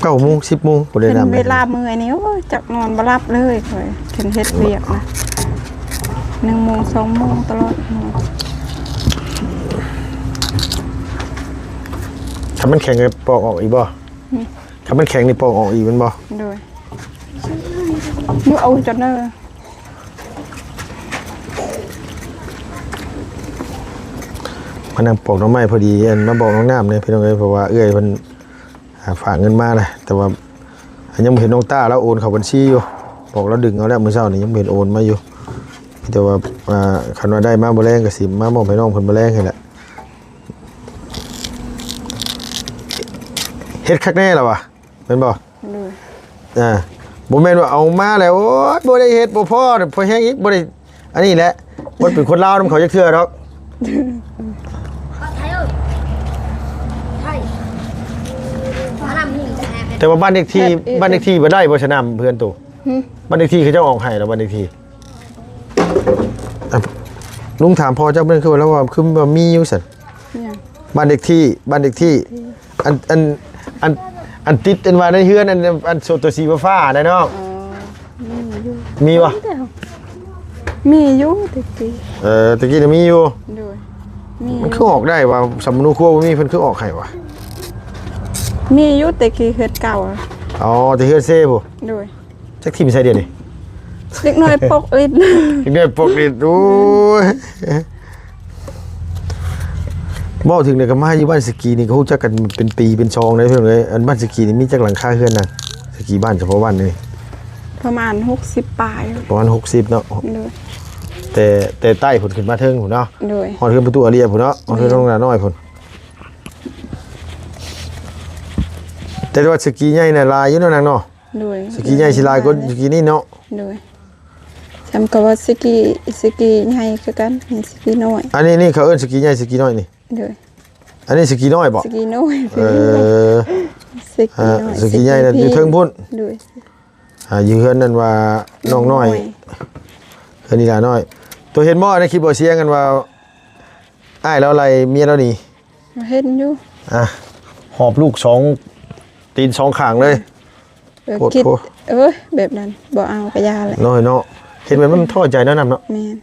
ເກົ້າໂມງ ສິບໂມງ ຜູ້ໃດນຳ ເວລາເມື່ອຍນີ້ ໂອ້ຍ ຈັກນອນບໍ່ຫຼັບເລີຍຂ້ອຍ ຄັນເຮັດວຽກນະ ໜຶ່ງໂມງ ສອງໂມງຕະຫຼອດ ຄັນມັນແຂງກໍປອກອອກອີກບໍ່? ຫືມ ຄັນມັນແຂງນີ້ປອກອອກອີກແມ່ນບໍ່? ໂດຍ ບໍ່ເອົາຈົນເນີ ມານັ່ງປອກໜໍ່ໄມ້ພໍດີ ອັນ ມາບອກນ້ອງນ້ຳເດ້ພີ່ນ້ອງເອີຍ ເພາະວ່າເອື້ອຍເພິ່ນ ອ່າ ຝາກເງິນມານະ ແຕ່ວ່າຍັງບໍ່ເຫັນນ້ອງຕ້າລາວໂອນເຂົ້າບັນຊີຢູ່ ບອກລາວດຶງເອົາແລ້ວ ມື້ເຊົ້ານີ້ຍັງບໍ່ເຫັນໂອນມາຢູ່ ແຕ່ວ່າ ອ່າ ຄັນວ່າໄດ້ມາມື້ແລງກໍຊິມາມອບໃຫ້ນ້ອງເພິ່ນມື້ແລງຫັ້ນແຫຼະ. ເຮັດຄັກແນ່ລະວະ ແມ່ນບໍ່? ໂດຍ ອ່າ ບໍ່ແມ່ນວ່າເອົາມາແລ້ວ ໂອ້ຍ ບໍ່ໄດ້ເຮັດ ບໍ່ພໍ ພໍແຮງອີກ ບໍ່ໄດ້ ອັນນີ້ແຫຼະ ບໍ່ເປັນຄົນລາວນຳເຂົາຈັກເທື່ອດອກ. ແຕ່ວ່າບ້ານເລກທີ່ ບ້ານເລກທີ່ບໍ່ໄດ້ບໍ່ ສະໜາມເພື່ອນໂຕ? ບ້ານເລກທີ່ເຂົາເຈົ້າອອກໃຫ້ແລ້ວ ບ້ານເລກທີ່ ອ່ະ ລຸງຖາມພໍ່ເຈົ້າເບິ່ງ ຄືວ່າລາວວ່າ ຄືວ່າມີຢູ່ຊັ້ນ ຫຍັງ? ບ້ານເລກທີ່ ບ້ານເລກທີ່ ທີ່ ອັນ ອັນ ອັນ ອັນຕິດ ອັນວ່າໃນເຮືອນ ອັນ ອັນໂຕສີຟ້າໆນະນ້ອງ. ອໍ ມີຢູ່ ມີບໍ່? ມີຢູ່ແຕ່ກີ້ ເອີ ແຕ່ກີ້ນະມີຢູ່. ໂດຍ ມີຢູ່ ມັນຄືອອກໄດ້ວ່າ ສຳມະນູຄົວບໍ່ມີ ເພິ່ນຄືອອກໃຫ້ວະ? ມີຢູ່ແຕ່ກີ້ເຮືອນເກົ່າ. ອໍ ແຕ່ເຮືອນເຊພຸ້ນ. ໂດຍ ຈັກຖິ້ມໃສດຽວນີ້? ເດັກນ້ອຍປົກລິດ ເດັກນ້ອຍປົກລິດ ໂອ້ຍ. ເວົ້າເຖິງນີ້ກໍມາຢູ່ບ້ານສະກີນີ້ກໍຮູ້ຈັກກັນເປັນປີເປັນຊອງເດ້ພີ່ນ້ອງເອີຍ. ອັນບ້ານສະກີນີ້ມີຈັກຫຼັງຄາເຮືອນນະ? ສະກີບ້ານສະເພາະບ້ານນີ້ ປະມານຫົກສິບປາຍ ປະມານຫົກສິບເນາະ. ໂດຍ ແຕ່ ແຕ່ໃຕ້ພຸ້ນຂຶ້ນມາເທິງພຸ້ນເນາະ. ໂດຍ ຮອດເຮືອນປະຕູອາເລຍພຸ້ນເນາະ ຮອດເຮືອນ ແມ່ນ ນ້ອງໜ້ານ້ອຍພຸ້ນ. ແຕ່ວ່າສະກີໃຫຍ່ນະຫຼາຍຢູ່ເນາະນາງເນາະ. ໂດຍ ສະກີໃຫຍ່ຊິຫຼາຍກວ່າສະກີນີ້ເນາະ. ໂດຍ ສ່ຳກັບວ່າສະກີ ສະກີໃຫຍ່ຄືກັນ ມີສະກີນ້ອຍ. ອັນນີ້ ນີ້ເຂົາເອີ້ນສະກີໃຫຍ່ ສະກີນ້ອຍນີ້. ໂດຍ ອັນນີ້ສະກີນ້ອຍບໍ? ສະກີນ້ອຍ ເອີ ສະກີນ້ອຍ ອ່າ ສະກີໃຫຍ່ນະຢູ່ເທິງພຸ້ນ. ໂດຍ ອ່າ ຢູ່ເຮືອນນັ້ນວ່ານ້ອງນ້ອຍ ນ້ອງນ້ອຍ ເຮືອນອີຫຼານ້ອຍ. ໂຕເຫັນບໍ່ໃນຄລິບບໍ່ສຽງ ອັນວ່າອ້າຍລາວໄລ່ເມຍລາວໜີ? ເຫັນຢູ່ ອ່າ ຫອບລູກສອງຕີນສອງຂ້າງເລີຍ. ເອີ ໂພດ ຄິດ ໂພດ ເອີຍ ແບບນັ້ນບໍ່ເອົາກະຢ່າແຫຼະ ນ້ອຍເນາະ. ເຫັນແບບນັ້ນມັນທໍ້ໃຈເນາະ ນ້ຳເນາະ. ແມ່ນ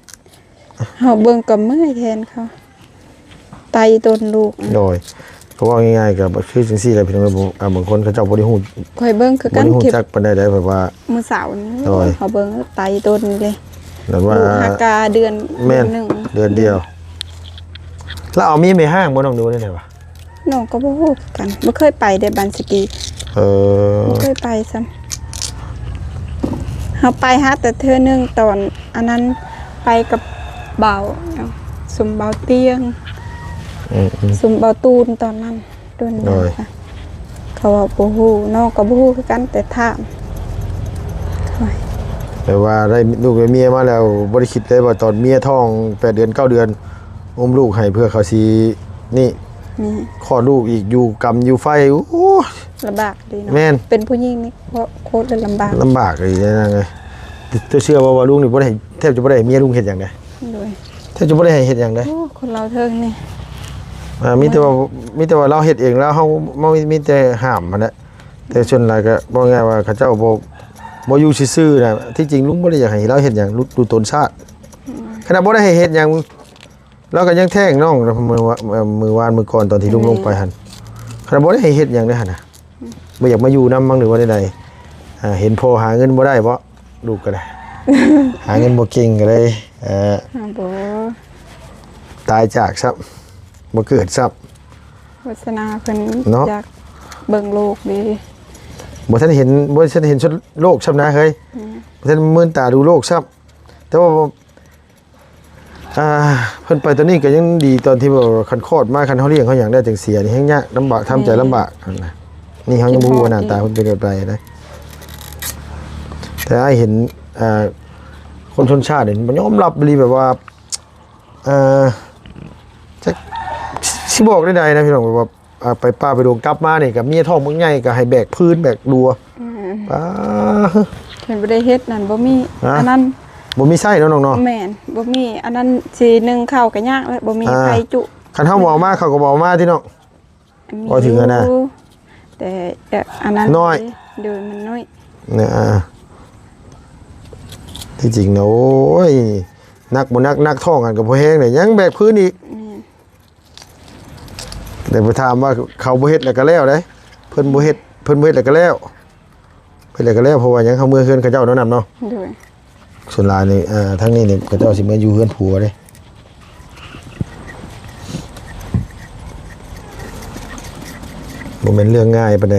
ເຮົາເບິ່ງກໍເມື່ອຍແທນເຂົາ ໄຕ່ຕົນລູກ. ໂດຍ ກໍເວົ້າງ່າຍໆ ກໍຄືຈັ່ງຊີ້ແຫຼະພີ່ນ້ອງເອີຍ. ບາງຄົນເຂົາເຈົ້າບໍ່ໄດ້ຮູ້ ຂ້ອຍເບິ່ງຄືກັນ ບໍ່ໄດ້ຮູ້ຈັກປານໃດໄດ໋ ແບບວ່າມື້ເຊົ້ານີ້ ໂດຍ ເຮົາເບິ່ງໄຕ່ຕົນເດ້ ແບບວ່າ ລູກຫາກາເດືອນ ແມ່ນ ເດືອນໜຶ່ງ ເດືອນດຽວ. ລາວເອົາເມຍແມ່ຮ້າງບໍ່ນ້ອງ ຫຼືວ່າແນວໃດວະ? ນ້ອງກໍບໍ່ຮູ້ຄືກັນ ບໍ່ເຄີຍໄປເດ້ບ້ານສະກີ. ເອີ ບໍ່ເຄີຍໄປຊ້ຳ. ເຮົາໄປຫາແຕ່ເທື່ອໜຶ່ງຕອນອັນນັ້ນ ໄປກັບບ່າວ ຫຍັງ ຊຸມບ່າວຕຽງ ອືມໆ ຊຸມບ່າວຕູນຕອນນັ້ນ ໂດຍ ໂດຍ ເຂົາເວົ້າບໍ່ຮູ້ ນ້ອງກໍບໍ່ຮູ້ຄືກັນ ແຕ່ຖາມ. ໂອ້ຍ ແຕ່ວ່າໄດ້ລູກໄດ້ເມຍມາແລ້ວ ບໍ່ໄດ້ຄິດເລີຍວ່າຕອນເມຍທ້ອງແປດເດືອນເກົ້າເດືອນ ອຸ້ມລູກໃຫ້ເພື່ອເຂົາຊິນີ້ ນີ້ ຄອດລູກອີກ ຢູ່ກຳຢູ່ໄຟ ໂອ້ຍ ລຳບາກດີເນາະ. ແມ່ນ ເປັນຜູ້ຍິງນີ້ໂຄດລະລຳບາກ ລຳບາກອີ່ຫຼີນາງເອີຍ. ເຈົ້າເຊື່ອບໍ່ວ່າລຸງນີ້ບໍ່ໄດ້ ແທບຈະບໍ່ໄດ້ໃຫ້ເມຍລຸງເຮັດຫຍັງເດ້. ໂດຍ ແທບຈະບໍ່ໄດ້ໃຫ້ເຮັດຫຍັງເດ້. ໂອ້ ຄົນລາວເທິງນີ້ ອ່າ ມີແຕ່ວ່າ ມີແຕ່ວ່າລາວເຮັດເອງ ແລ້ວເຮົາ ເຮົາມີແຕ່ຫ້າມຫັ້ນແຫຼະ. ແຕ່ສ່ວນຫຼາຍກໍເວົ້າງ່າຍວ່າເຂົາເຈົ້າບໍ່ ບໍ່ຢູ່ຊື່ໆນະ. ທີ່ຈິງລຸງບໍ່ໄດ້ຢາກໃຫ້ລາວເຮັດຫຍັງ ດູຕົນຊາດ. ອືມ ຂະໜາດບໍ່ໄດ້ໃຫ້ເຮັດຫຍັງ ລາວກໍຍັງແທ້ງນ້ອງ ມື້ວາ ມື້ວານມື້ກ່ອນຕອນທີ່ລຸງ ແມ່ນ ລົງໄປຫັ້ນ ຂະໜາດບໍ່ໄດ້ໃຫ້ເຮັດຫຍັງເດ້ຫັ້ນນະ. ອືມ ບໍ່ຢາກມາຢູ່ນຳມັງ ຫຼືວ່າແນວໃດ? ອ່າ ເຫັນພໍ່ຫາເງິນບໍ່ໄດ້ບໍ? ລູກກໍໄດ້ ຫາເງິນບໍ່ເກັ່ງກໍເລີຍ ເອີ ບໍ່ ຕາຍຈາກຊ້ຳ ບໍ່ເກີດຊ້ຳ. ວາສະໜາເພິ່ນເນາະ ຢາກເບິ່ງໂລກເດ້. ບໍ່ທັນເຫັນ ບໍ່ທັນເຫັນໂລກຊ້ຳນະເຮີ້ຍ. ອືມ ບໍ່ທັນມື່ນຕາດູໂລກຊ້ຳ. ແຕ່ວ່າ ອ່າ ເພິ່ນໄປຕອນນີ້ກໍຍັງດີ ຕອນທີ່ແບບວ່າຄັນຄອດມາ ຄັນເຮົາລ້ຽງເຮົາຫຍັງໄດ້ຈັ່ງເສຍນີ້ແຮງຍາກ ລຳບາກ ທຳໃຈລຳບາກຫັ້ນນະ. ນີ້ເຮົາຍັງບໍ່ຮູ້ວ່າໜ້າຕາເພິ່ນເປັນແບບໃດນະ. ແຕ່ອ້າຍເຫັນ ອ່າ ຄົນຊົນຊາດນີ້ມັນຍອມຮັບອີ່ຫຼີ ແບບວ່າ ອ່າ ຈັກຊິບອກແນວໃດນະພີ່ນ້ອງ ແບບວ່າ ອ່າ ໄປປ່າໄປດົງກັບມານີ້ ກັບເມຍທ້ອງບັກໃຫຍ່ ກໍໃຫ້ແບກຟືນແບກດັວ. ອືມ ປ້າ ຄັນບໍ່ໄດ້ເຮັດນັ້ນ ບໍ່ມີ ຮະ ອັນນັ້ນ ບໍ່ມີໃຊ້ເນາະນ້ອງເນາະ. ແມ່ນ ບໍ່ມີອັນນັ້ນ ຊິໜຶ້ງເຂົ້າກໍຍາກແລ້ວ ບໍ່ມີ ອ່າ ໄຟຈຸ. ຄັນເຮົາບໍ່ເອົາມາ ເຂົາກໍບໍ່ເອົາມາຕິນ້ອງ. ມີ ເວົ້າເຖິງຫັ້ນນະ ຢູ່ ແຕ່ ແຕ່ອັນນັ້ນ ນ້ອຍ ໂດຍ ມັນນ້ອຍນະ. ອ່າ ທີ່ຈິງນະ ໂອ້ຍ ໜັກບໍ່ໜັກ ໜັກທ້ອງຫັ້ນກໍພໍແຮງເດ້ ຍັງແບກຟືນອີກ. ແມ່ນ ແຕ່ໄປຖາມວ່າເຂົາບໍ່ເຮັດແລ້ວກໍແລ້ວເດ້ ເພິ່ນບໍ່ເຮັດ ເພິ່ນບໍ່ເຮັດແລ້ວກໍແລ້ວ ເຮັດແລ້ວກໍແລ້ວ. ເພາະວ່າຫຍັງ ເຮົາເມືອເຮືອນເຂົາເຈົ້າເນາະ ນ້ຳເນາະ. ໂດຍ ສ່ວນຫຼາຍນີ້ ເອີ ທາງນີ້ນີ້ ເຂົາເຈົ້າຊິເມືອຢູ່ເຮືອນຜົວເດ້ ບໍ່ແມ່ນເລື່ອງງ່າຍປານໃດ.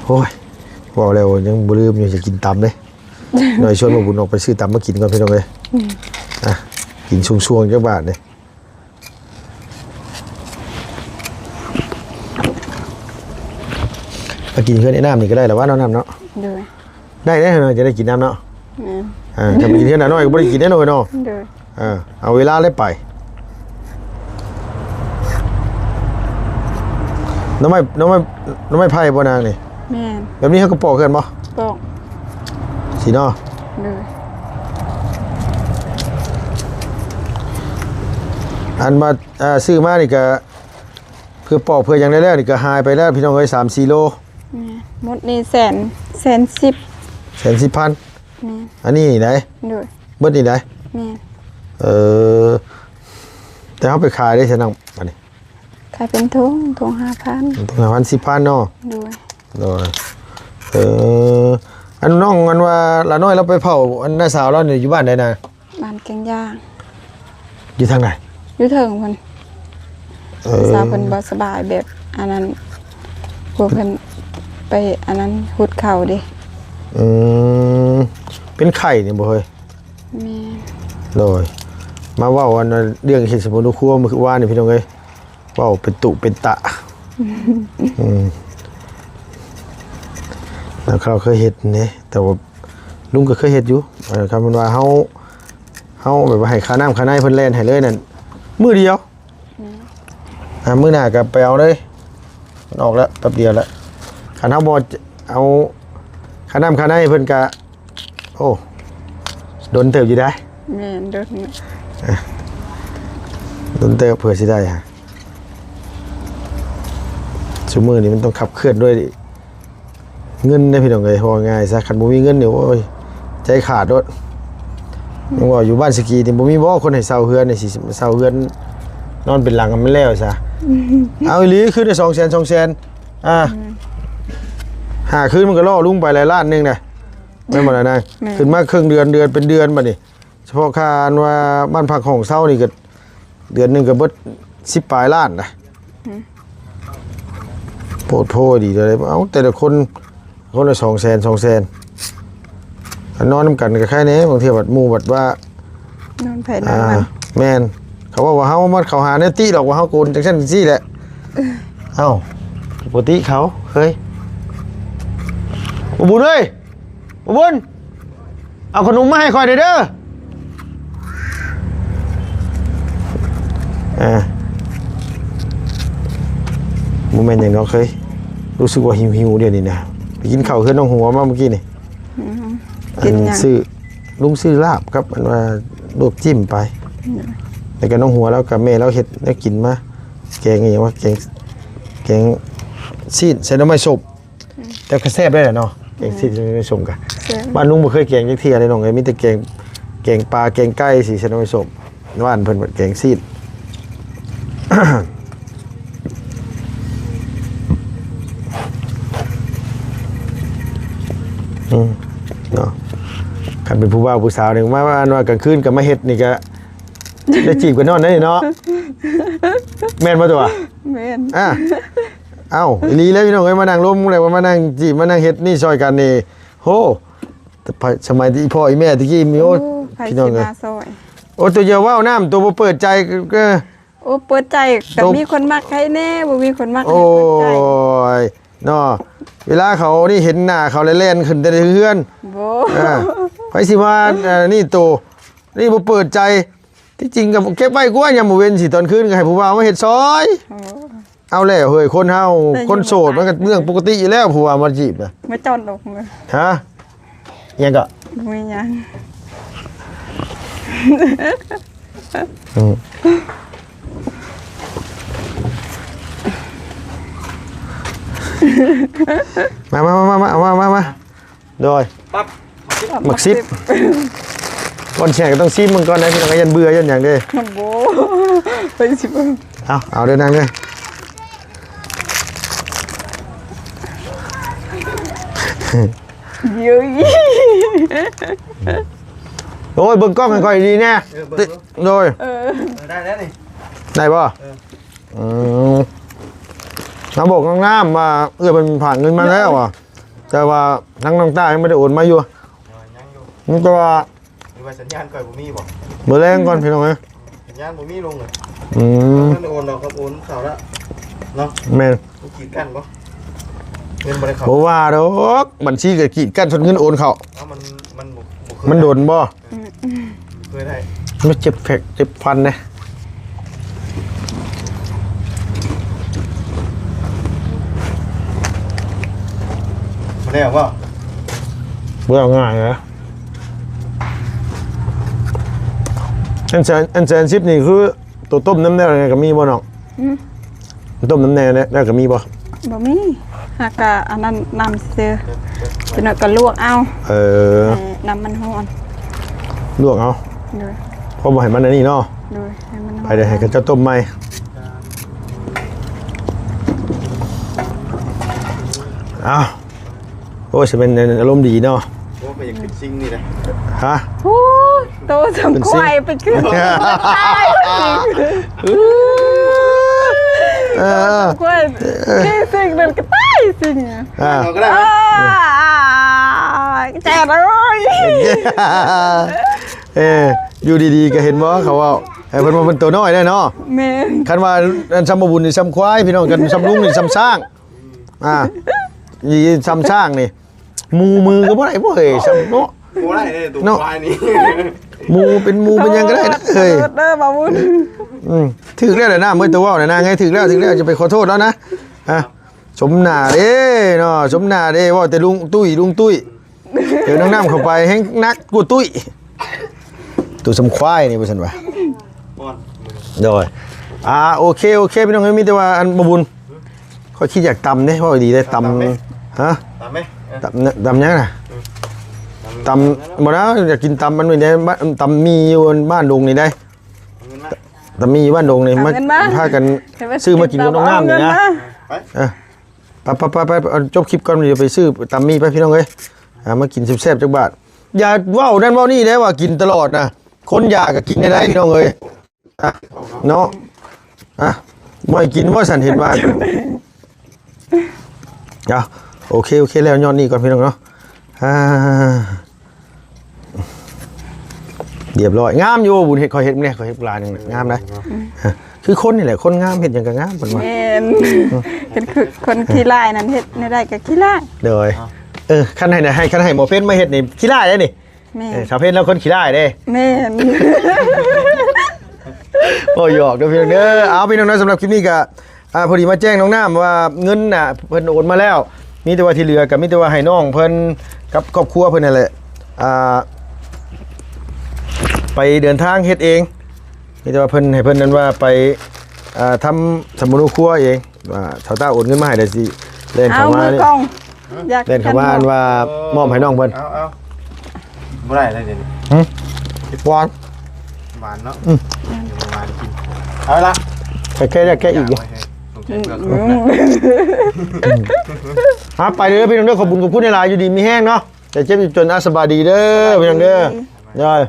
ໂອ້ຍ ເວົ້າແລ້ວຍັງບໍ່ລືມຢູ່ ຢາກກິນຕຳເດ້. ໜ້ອຍຊວນບ່າວບຸນອອກໄປຊື້ຕຳມາກິນກ່ອນ ພີ່ນ້ອງເອີຍ. ອືມ ອ່ະ ກິນຊ່ວງໆຈັກບາດນີ້ ມາກິນເຮືອນໄອ້ນ້ຳນີ້ກໍໄດ້ລະວ່າເນາະ ນ້ຳເນາະ. ໂດຍ ໄດ້ເດ້ ເຮົາຈະໄດ້ກິນນຳເນາະ. ແມ່ນ ອ່າ ຖ້າໄປກິນເຮືອນນ້ານ້ອຍກໍບໍ່ໄດ້ກິນແນ່ນອນເນາະ. ໂດຍ ເອີ ເອົາເວລາເລີຍໄປ. ໜໍ່ໄມ້ ໜໍ່ໄມ້ ໜໍ່ໄມ້ໄຜ່ບໍ່ນາງນີ້? ແມ່ນ ແບບນີ້ເຮົາກໍປອກເຮືອນບໍ່? ປອກ ຊິເນາະ. ໂດຍ ອັນວ່າ ອ່າ ຊື້ມານີ້ກໍ ເພື່ອປອກເພື່ອຫຍັງໄດ້ແລ້ວນີ້ກໍຫາຍໄປແລ້ວ ພີ່ນ້ອງເອີຍ ສາມສີ່ໂລ. ແມ່ນ ໝົດນີ້ແສນ ແສນສິບ ແສນສິບພັນ. ແມ່ນ ອັນນີ້ໄດ໋? ໂດຍ ເບິດນີ້ໄດ໋? ແມ່ນ ເອີ ແຕ່ເຮົາໄປຂາຍໄດ້ຊະນຳ ອັນນີ້ ຂາຍເປັນຖົງ ຖົງຫ້າພັນ ຖົງຫ້າພັນ ສິບພັນເນາະ. ໂດຍ ໂດຍ ເອີ ອັນນ້ອງ ອັນວ່າຫຼານ້ອຍລາວໄປເຝົ້າ ອັນນ້າສາວລາວນີ້ຢູ່ບ້ານໃດນະ? ບ້ານແກ້ງຢາງ. ຢູ່ທາງໃດ? ຢູ່ເທິງພຸ້ນ. ເອີ ສາວເພິ່ນບໍ່ສະບາຍແບບອັນນັ້ນ ພວກເພິ່ນໄປອັນນັ້ນ ຮຸດເຂົ້າເດ້. ອືມ ເປັນໄຂ້ນີ້ບໍ່ເຮີ້ຍ? ແມ່ນ ໂດຍ ມາເວົ້າອັນເລື່ອງເຮັດສະມຸນຄົວມື້ວານນີ້ ພີ່ນ້ອງເອີຍ ເວົ້າເປັນຕຸເປັນຕະ. ອືມ ແລ້ວເຮົາເຄີຍເຮັດເດ້ ແຕ່ວ່າລຸງກໍເຄີຍເຮັດຢູ່. ເອີ ຄັນແມ່ນວ່າເຮົາ ເຮົາແບບວ່າໃຫ້ຄ່ານ້ຳຄ່າໃນເພິ່ນແລ່ນໃຫ້ເລີຍນັ້ນ ມື້ດຽວ. ອືມ ອ່າ ມື້ໜ້າກໍໄປເອົາເລີຍ ມັນອອກແລ້ວ ແປັບດຽວແລ້ວ. ຄັນເຮົາບໍ່ເອົາຄ່ານ້ຳຄ່າໃນເພິ່ນກໍ ໂອ້ ດົນເຕີບຢູ່ໄດ໋. ແມ່ນ ດົນ ດົນເຕີບເພື່ອຊິໄດ້. ຊຸມື້ນີ້ມັນຕ້ອງຂັບເຄື່ອນດ້ວຍເງິນເດ້ ພີ່ນ້ອງເອີຍ. ເວົ້າງ່າຍຊະ ຄັນບໍ່ມີເງິນນີ້ ໂອ້ຍ ໃຈຂາດໂລດ. ຍັງວ່າຢູ່ບ້ານສະກີນີ້ ບໍ່ມີບໍ່ຄົນໃຫ້ເຊົ່າເຮືອນນີ້ ຊິເຊົ່າເຮືອນນອນເປັນຫຼັງໃຫ້ມັນແລ້ວຊະ. ເອົາອີ່ຫຼີ ຄືໄດ້ສອງແສນ ສອງແສນ ອ່າ ອືມ ຫ້າຄືນມັນກໍລໍລຸງໄປຫຼາຍລ້ານໜຶ່ງນະ. ແມ່ນບໍ່ລະນາງ? ແມ່ນ ຂຶ້ນມາເຄິ່ງເດືອນ ເດືອນເປັນເດືອນບັດນີ້. ສະເພາະຄ່າອັນວ່າບ້ານພັກຫ້ອງເຊົ່ານີ້ກໍເດືອນໜຶ່ງກໍເບິດສິບປາຍລ້ານນະ. ອືມ ໂພດໂພດີເລີຍ. ເອົາ ແຕ່ລະຄົນ ຄົນລະສອງແສນ ສອງແສນ. ອັນນອນນຳກັນກໍໄຄແດ່ ບາງເທື່ອບັດໝູ່ບັດວ່າ ນອນໃຜນອນມັນ. ອ່າ ແມ່ນ ເຂົາເວົ້າວ່າເຮົາມັນ ເຂົາຫາແນວຕິດອກວ່າເຮົາໂກນຈັ່ງຊັ້ນຈັ່ງຊີ້ແຫຼະ. ເອີ ເອົ້າ ປົກກະຕິເຂົາເຄີຍ ບໍ່ບຸນເອີຍ ບໍ່ບຸນ ເອົາຂະໜົມມາໃຫ້ຂ້ອຍແດ່ເດີ. ອ່າ ບໍ່ແມ່ນຫຍັງດອກເຄີຍ ຮູ້ສຶກວ່າຫິວໆ ດຽວນີ້ນະ. ໄປກິນເຂົ້າເຮືອນນ້ອງຫົວມາມື້ກີ້ນີ້. ອືມ ກິນຫຍັງ? ອັນ ຊື້ ລຸງຊື້ລາບກັບອັນວ່າລວກຈິ້ມໄປ. ອືມ ແລ້ວກໍນ້ອງຫົວລາວກັບແມ່ລາວເຮັດແນວກິນມາ ແກງອີ່ຫຍັງວະ ແກງ ແກງຊີ້ນໃສ່ໜໍ່ໄມ້ສົ້ມ. ອືມ ແຕ່ກໍແຊບໄດ້ແຫຼະເນາະ ແກງຊີ້ນ ອືມ ໃສ່ໜໍ່ໄມ້ສົ້ມກະ. ແຊບ ບ້ານລຸງບໍ່ເຄີຍແກງຈັກເທື່ອເດ້ນ້ອງເອີຍ ມີແຕ່ແກງ ແກງປາ ແກງໄກ່ ຊີ້ນ ໃສ່ໜໍ່ໄມ້ສົ້ມ. ບ້ານເພິ່ນແບບແກງຊີ້ນ. ອືມ ເນາະ ຄັນເປັນຜູ້ບ່າວຜູ້ສາວນີ້ ມາ ມາ ອັນວ່າກາງຄືນກໍມາເຮັດນີ້ກໍໄດ້ຈີບກັນນອນໄດ້ເນາະ. ແມ່ນບໍ່ຕົວະ? ແມ່ນ. ອ່າ ເອົ້າ ອີ່ຫຼີແລ້ວ ພີ່ນ້ອງເອີຍ ມານັ່ງລົມແລ້ວ ມານັ່ງຈີບ ມານັ່ງເຮັດນີ້ຊ່ອຍກັນນີ້ ໂຫ ແຕ່ສະໄໝທີ່ພໍ່ອີ່ແມ່ຕະກີ້ມີ ໂອ້ ໂອ້ ພີ່ນ້ອງເອີຍ ໂອ້ ຕົວຢ່າເວົ້ານຳ ຕົວບໍ່ເປີດໃຈ ເອີ ໂອ້ ເປີດໃຈກໍມີຄົນມັກໃຫ້ແດ່ ບໍ່ມີຄົນມັກໃຫ້ເປີດໃຈ. ໂອ້ຍ ເນາະ ເວລາເຂົານີ້ເຫັນໜ້າເຂົາແລ້ວແລ່ນຂຶ້ນແຕ່ເຮືອນ. ບໍ່ ອ່າ ໃຜຊິວ່າ ອັນນີ້ໂຕ ນີ້ບໍ່ເປີດໃຈ. ທີ່ຈິງກໍເກັບໄວ້ກວ່າ ຍາມມື້ເວັນຊິ ຕອນຄືນກໍໃຫ້ຜູ້ບ່າວມາເຮັດຊ່ອຍ. ໂອ້ ເອົາແລ້ວເຮີ້ຍ ຄົນເຮົາ ແຕ່ ຄົນໂສດມັນກໍເລື່ອງປົກກະຕິຢູ່ແລ້ວ ຜູ້ບ່າວມາຈີບນະ. ມາຈອດລົງເລີຍ. ຮະ? ຫຍັງກໍ? ບໍ່ມີຫຍັງ. ອືມ ມາ ມາ ມາ ມາ ເອົາມາ ມາ ມາ. ໂດຍ ປັບ ໝາກຊິບ ໝາກຊິບ ກ່ອນຊິໃຫ້ກໍຕ້ອງຊີມເບິ່ງກ່ອນນະ ພີ່ນ້ອງ ຢ້ານເບື່ອຢ້ານຫຍັງເດ້. ໂອ້ ໄປຊິເບິ່ງ. ເອົາ ເອົາເດີ ນັ່ງເດີ. ເຢີ້ຍ ໂອ້ຍ ເບິ່ງກ້ອງໃຫ້ຂ້ອຍດີແດ່. ເອີ ເບິ່ງ ໂດຍ ເອີ ເອີ ໄດ້ແລ້ວນີ້ ໄດ້ບໍ່? ເອີ ອືມ ມາບອກນ້ອງນ້ຳວ່າເອື້ອຍເພິ່ນຝາກເງິນມາແລ້ວວ່າ ແຕ່ວ່າທາງນ້ອງຕ້າຍັງບໍ່ໄດ້ໂອນມາຢູ່. ເອີ ຍັງຢູ່. ມັນກໍວ່າ ຫຼືວ່າສັນຍານຂ້ອຍບໍ່ມີບໍ່? ມື້ແລງກ່ອນພີ່ນ້ອງເອີຍ ສັນຍານບໍ່ມີລົງເລີຍ. ອືມ ມັນໂອນດອກ ກັບໂອນເຂົ້າລະເນາະ. ແມ່ນ ມັນກີດກັນບໍ່? ເງິນບໍ່ໄດ້ເຂົ້າ ບໍ່ວ່າດອກ ບັນຊີກໍກີດກັນ ຊົນເງິນໂອນເຂົ້າ. ເອົາ ມັນ ມັນບໍ່ ບໍ່ເຄີຍ ມັນດົນບໍ່? ອືມ ເຄີຍໄດ້ ມັນເຈັບແພັກເຈັບພັນເດ້. ບໍ່ໄດ້ອອກບໍ່? ບໍ່ໄດ້ອອກງ່າຍນະ. ອັນແສນ ອັນແສນສິບນີ້ຄືໂຕຕົ້ມນຳແນວໃດກໍມີບໍ່ນ້ອງ? ອືມ ຕົ້ມນຳແນວໃດກໍມີບໍ່? ບໍ່ມີ ຫາກະອັນນັ້ນນຳຊື່ ຈັກໜ້ອຍກໍລວກເອົາ. ເອີ ໃຫ້ນ້ຳມັນຮ້ອນ ລວກເອົາ. ໂດຍ ພໍບໍ່ໃຫ້ມັນອັນນີ້ເນາະ. ໂດຍ ໃຫ້ມັນຮ້ອນ ໃຫ້ເຂົາເຈົ້າຕົ້ມໃໝ່. ເອົາ ໂອ້ຍ ຊິເປັນອາລົມດີເນາະ. ໂອ້ ຂ້ອຍຢາກຂຶ້ນຊິງນີ້ນະ. ຮະ? ໂອ້ຍ ໂຕສ່ຳຄວາຍໄປຂຶ້ນ ເອີ ຄວາຍ ເອີ ຊິງນັ້ນກໍຕາຍຊິງ. ອ່າ ເອົາກໍໄດ້ ເອີ ແຈກເອີຍ. ເອີ ຢູ່ດີໆກໍເຫັນບໍ່ ເຂົາເວົ້າ ເອີ ເພິ່ນວ່າເພິ່ນໂຕນ້ອຍໄດ້ເນາະ. ແມ່ນ ຄັນວ່າອັນສ່ຳບໍ່ບຸນນີ້ສ່ຳຄວາຍ ພີ່ນ້ອງ ຄັນສ່ຳລຸງນີ້ສ່ຳຊ້າງ. ອ່າ ນີ້ສ່ຳຊ້າງນີ້ ໝູ່ມືກໍບໍ່ໄດ້ບໍ່ເອີຍ ສ່ຳເນາະ. ບໍ່ໄດ້ເດ້ ໂຕ ເນາະ ຄວາຍນີ້ ໝູ່ເປັນໝູ່ເປັນຫຍັງກໍໄດ້ນະເອີຍ. ເດີ ເດີ ບ່າວບຸນ ອືມ ຖືກແລ້ວແຫຼະນະ ເມື່ອຕົວເວົ້ານະນາງເອີຍ ຖືກແລ້ວ ຖືກແລ້ວ ຈະໄປຂໍໂທດລາວນະ. ອ່າ ສົມໜ້າເດ້ເນາະ ສົມໜ້າເດ້ ເວົ້າແຕ່ລຸງຕຸ້ຍ ລຸງຕຸ້ຍ ເຈີນ້ອງນ້ຳເຂົ້າໄປແຮງໜັກກວ່າຕຸ້ຍ ໂຕສ່ຳຄວາຍນີ້ວ່າຊັ້ນວ່າ. ໂດຍ ອ່າ ໂອເຄ ໂອເຄ ພີ່ນ້ອງເອີຍ ມີແຕ່ວ່າອັນບໍ່ບຸນ ຂ້ອຍຄິດຢາກຕຳເດ້ ເວົ້າດີເດ້ ຕຳ ຕຳເດ້ ຮະ? ຕຳເດ້ ເອີ ຕຳ ຕຳຫຍັງນະ? ເອີ ຕຳ ຕຳ ບໍ່ນະ ຢາກກິນຕຳອັນນີ້ເດ້ ຕຳໝີ່ຢູ່ບ້ານດົງນີ້ໄດ໋. ເອົາເງິນມາ ຕຳໝີ່ຢູ່ບ້ານດົງນີ້ ເອົາເງິນມາ ມາ ພາກັນ ໃຫ້ມາ ຊື້ມາກິນກັບນ້ອງນ້ຳນີ້ນະ. ເອົາເງິນມາ ໄປ ເອີ ໄປ ໄປ ໄປ ໄປ ເອົາຈົບຄລິບກ່ອນ ດຽວໄປຊື້ຕຳໝີ່ໄປ ພີ່ນ້ອງເອີຍ. ອ່າ ມາກິນແຊບໆຈັກບາດ. ຢ່າເວົ້ານັ້ນເວົ້ານີ້ເດ້ ວ່າກິນຕະຫຼອດນະ ຄົນຢາກະກິນໄດ້ ພີ່ນ້ອງເອີຍ. ອ່ະ ເນາະ ອ່ະ ບໍ່ໃຫ້ກິນບໍ່? ສັນເຫັນວ່າ ອ່ະ ໂອເຄ ໂອເຄ ແລ້ວຍ້ອນນີ້ກ່ອນ ພີ່ນ້ອງເນາະ. ອ່າ ຮຽບຮ້ອຍ ງາມຢູ່. ບຸນເຮັດ ຂ້ອຍເຮັດແດ່ ຂ້ອຍເຮັດບາງຫຼາຍໜຶ່ງ ງາມໄດ໋. ອືມ ຄືຄົນນີ້ແຫຼະ ຄົນງາມເຮັດຫຍັງກໍງາມ ເພິ່ນວ່າ. ແມ່ນ ອືມ ເປັນຄືຄົນຂີ້ຮ້າຍນັ້ນ ເຮັດແນວໃດກໍຂີ້ຮ້າຍ. ໂດຍ ເອີ ຄັນໃຫ້ ໃຫ້ ຄັນໃຫ້ໝໍເພັນມາເຮັດນີ້ຂີ້ຮ້າຍເດ້ນີ້. ແມ່ນ ເອີ ສາວເພັນລາວຄົນຂີ້ຮ້າຍເດ້. ແມ່ນ ບໍ່ ຢອກເດີພີ່ນ້ອງເດີ. ເອົາ ພີ່ນ້ອງເນາະ ສຳລັບຄລິບນີ້ກໍ ອ່າ ພໍດີມາແຈ້ງນ້ອງນ້ຳວ່າເງິນນະເພິ່ນໂອນມາແລ້ວ ມີແຕ່ວ່າທີ່ເຫຼືອກໍມີແຕ່ວ່າໃຫ້ນ້ອງເພິ່ນກັບຄອບຄົວເພິ່ນນັ້ນແຫຼະ ອ່າ ໄປເດີນທາງເຮັດເອງ. ມີແຕ່ວ່າເພິ່ນ ໃຫ້ເພິ່ນນັ້ນວ່າໄປ ອ່າ ທຳສຳມະໂນຄົວເອງ ວ່າຊາວຕາໂອນເງິນມາໃຫ້ ແລ້ວຊິແລ່ນເຂົ້າມານີ້ ເອົາມືກ້ອງ ຢາກ ແລ່ນເຂົ້າມາອັນວ່າມອບໃຫ້ນ້ອງເພິ່ນ. ເອົາ ເອົາ ບໍ່ໄດ້ແລ້ວເດນີ້. ຫຶ? ຫວານ ຫວານເນາະ. ອືມ ຫວານກິນ. ເອົາລະ ແກະ ແກະ ແກະອີກຢູ່. ອືມ ອືມ ອ່ະ ໄປເດີພີ່ນ້ອງເດີ ຂອບຄຸນ ຂອບຄຸນຫຼາຍໆ ຢູ່ດີມີແຮງເນາະ ຢ່າເຈັບຢ່າຈົນ. ອ່ະ ສະບາຍດີເດີພີ່ນ້ອງເດີ. ໂດຍ.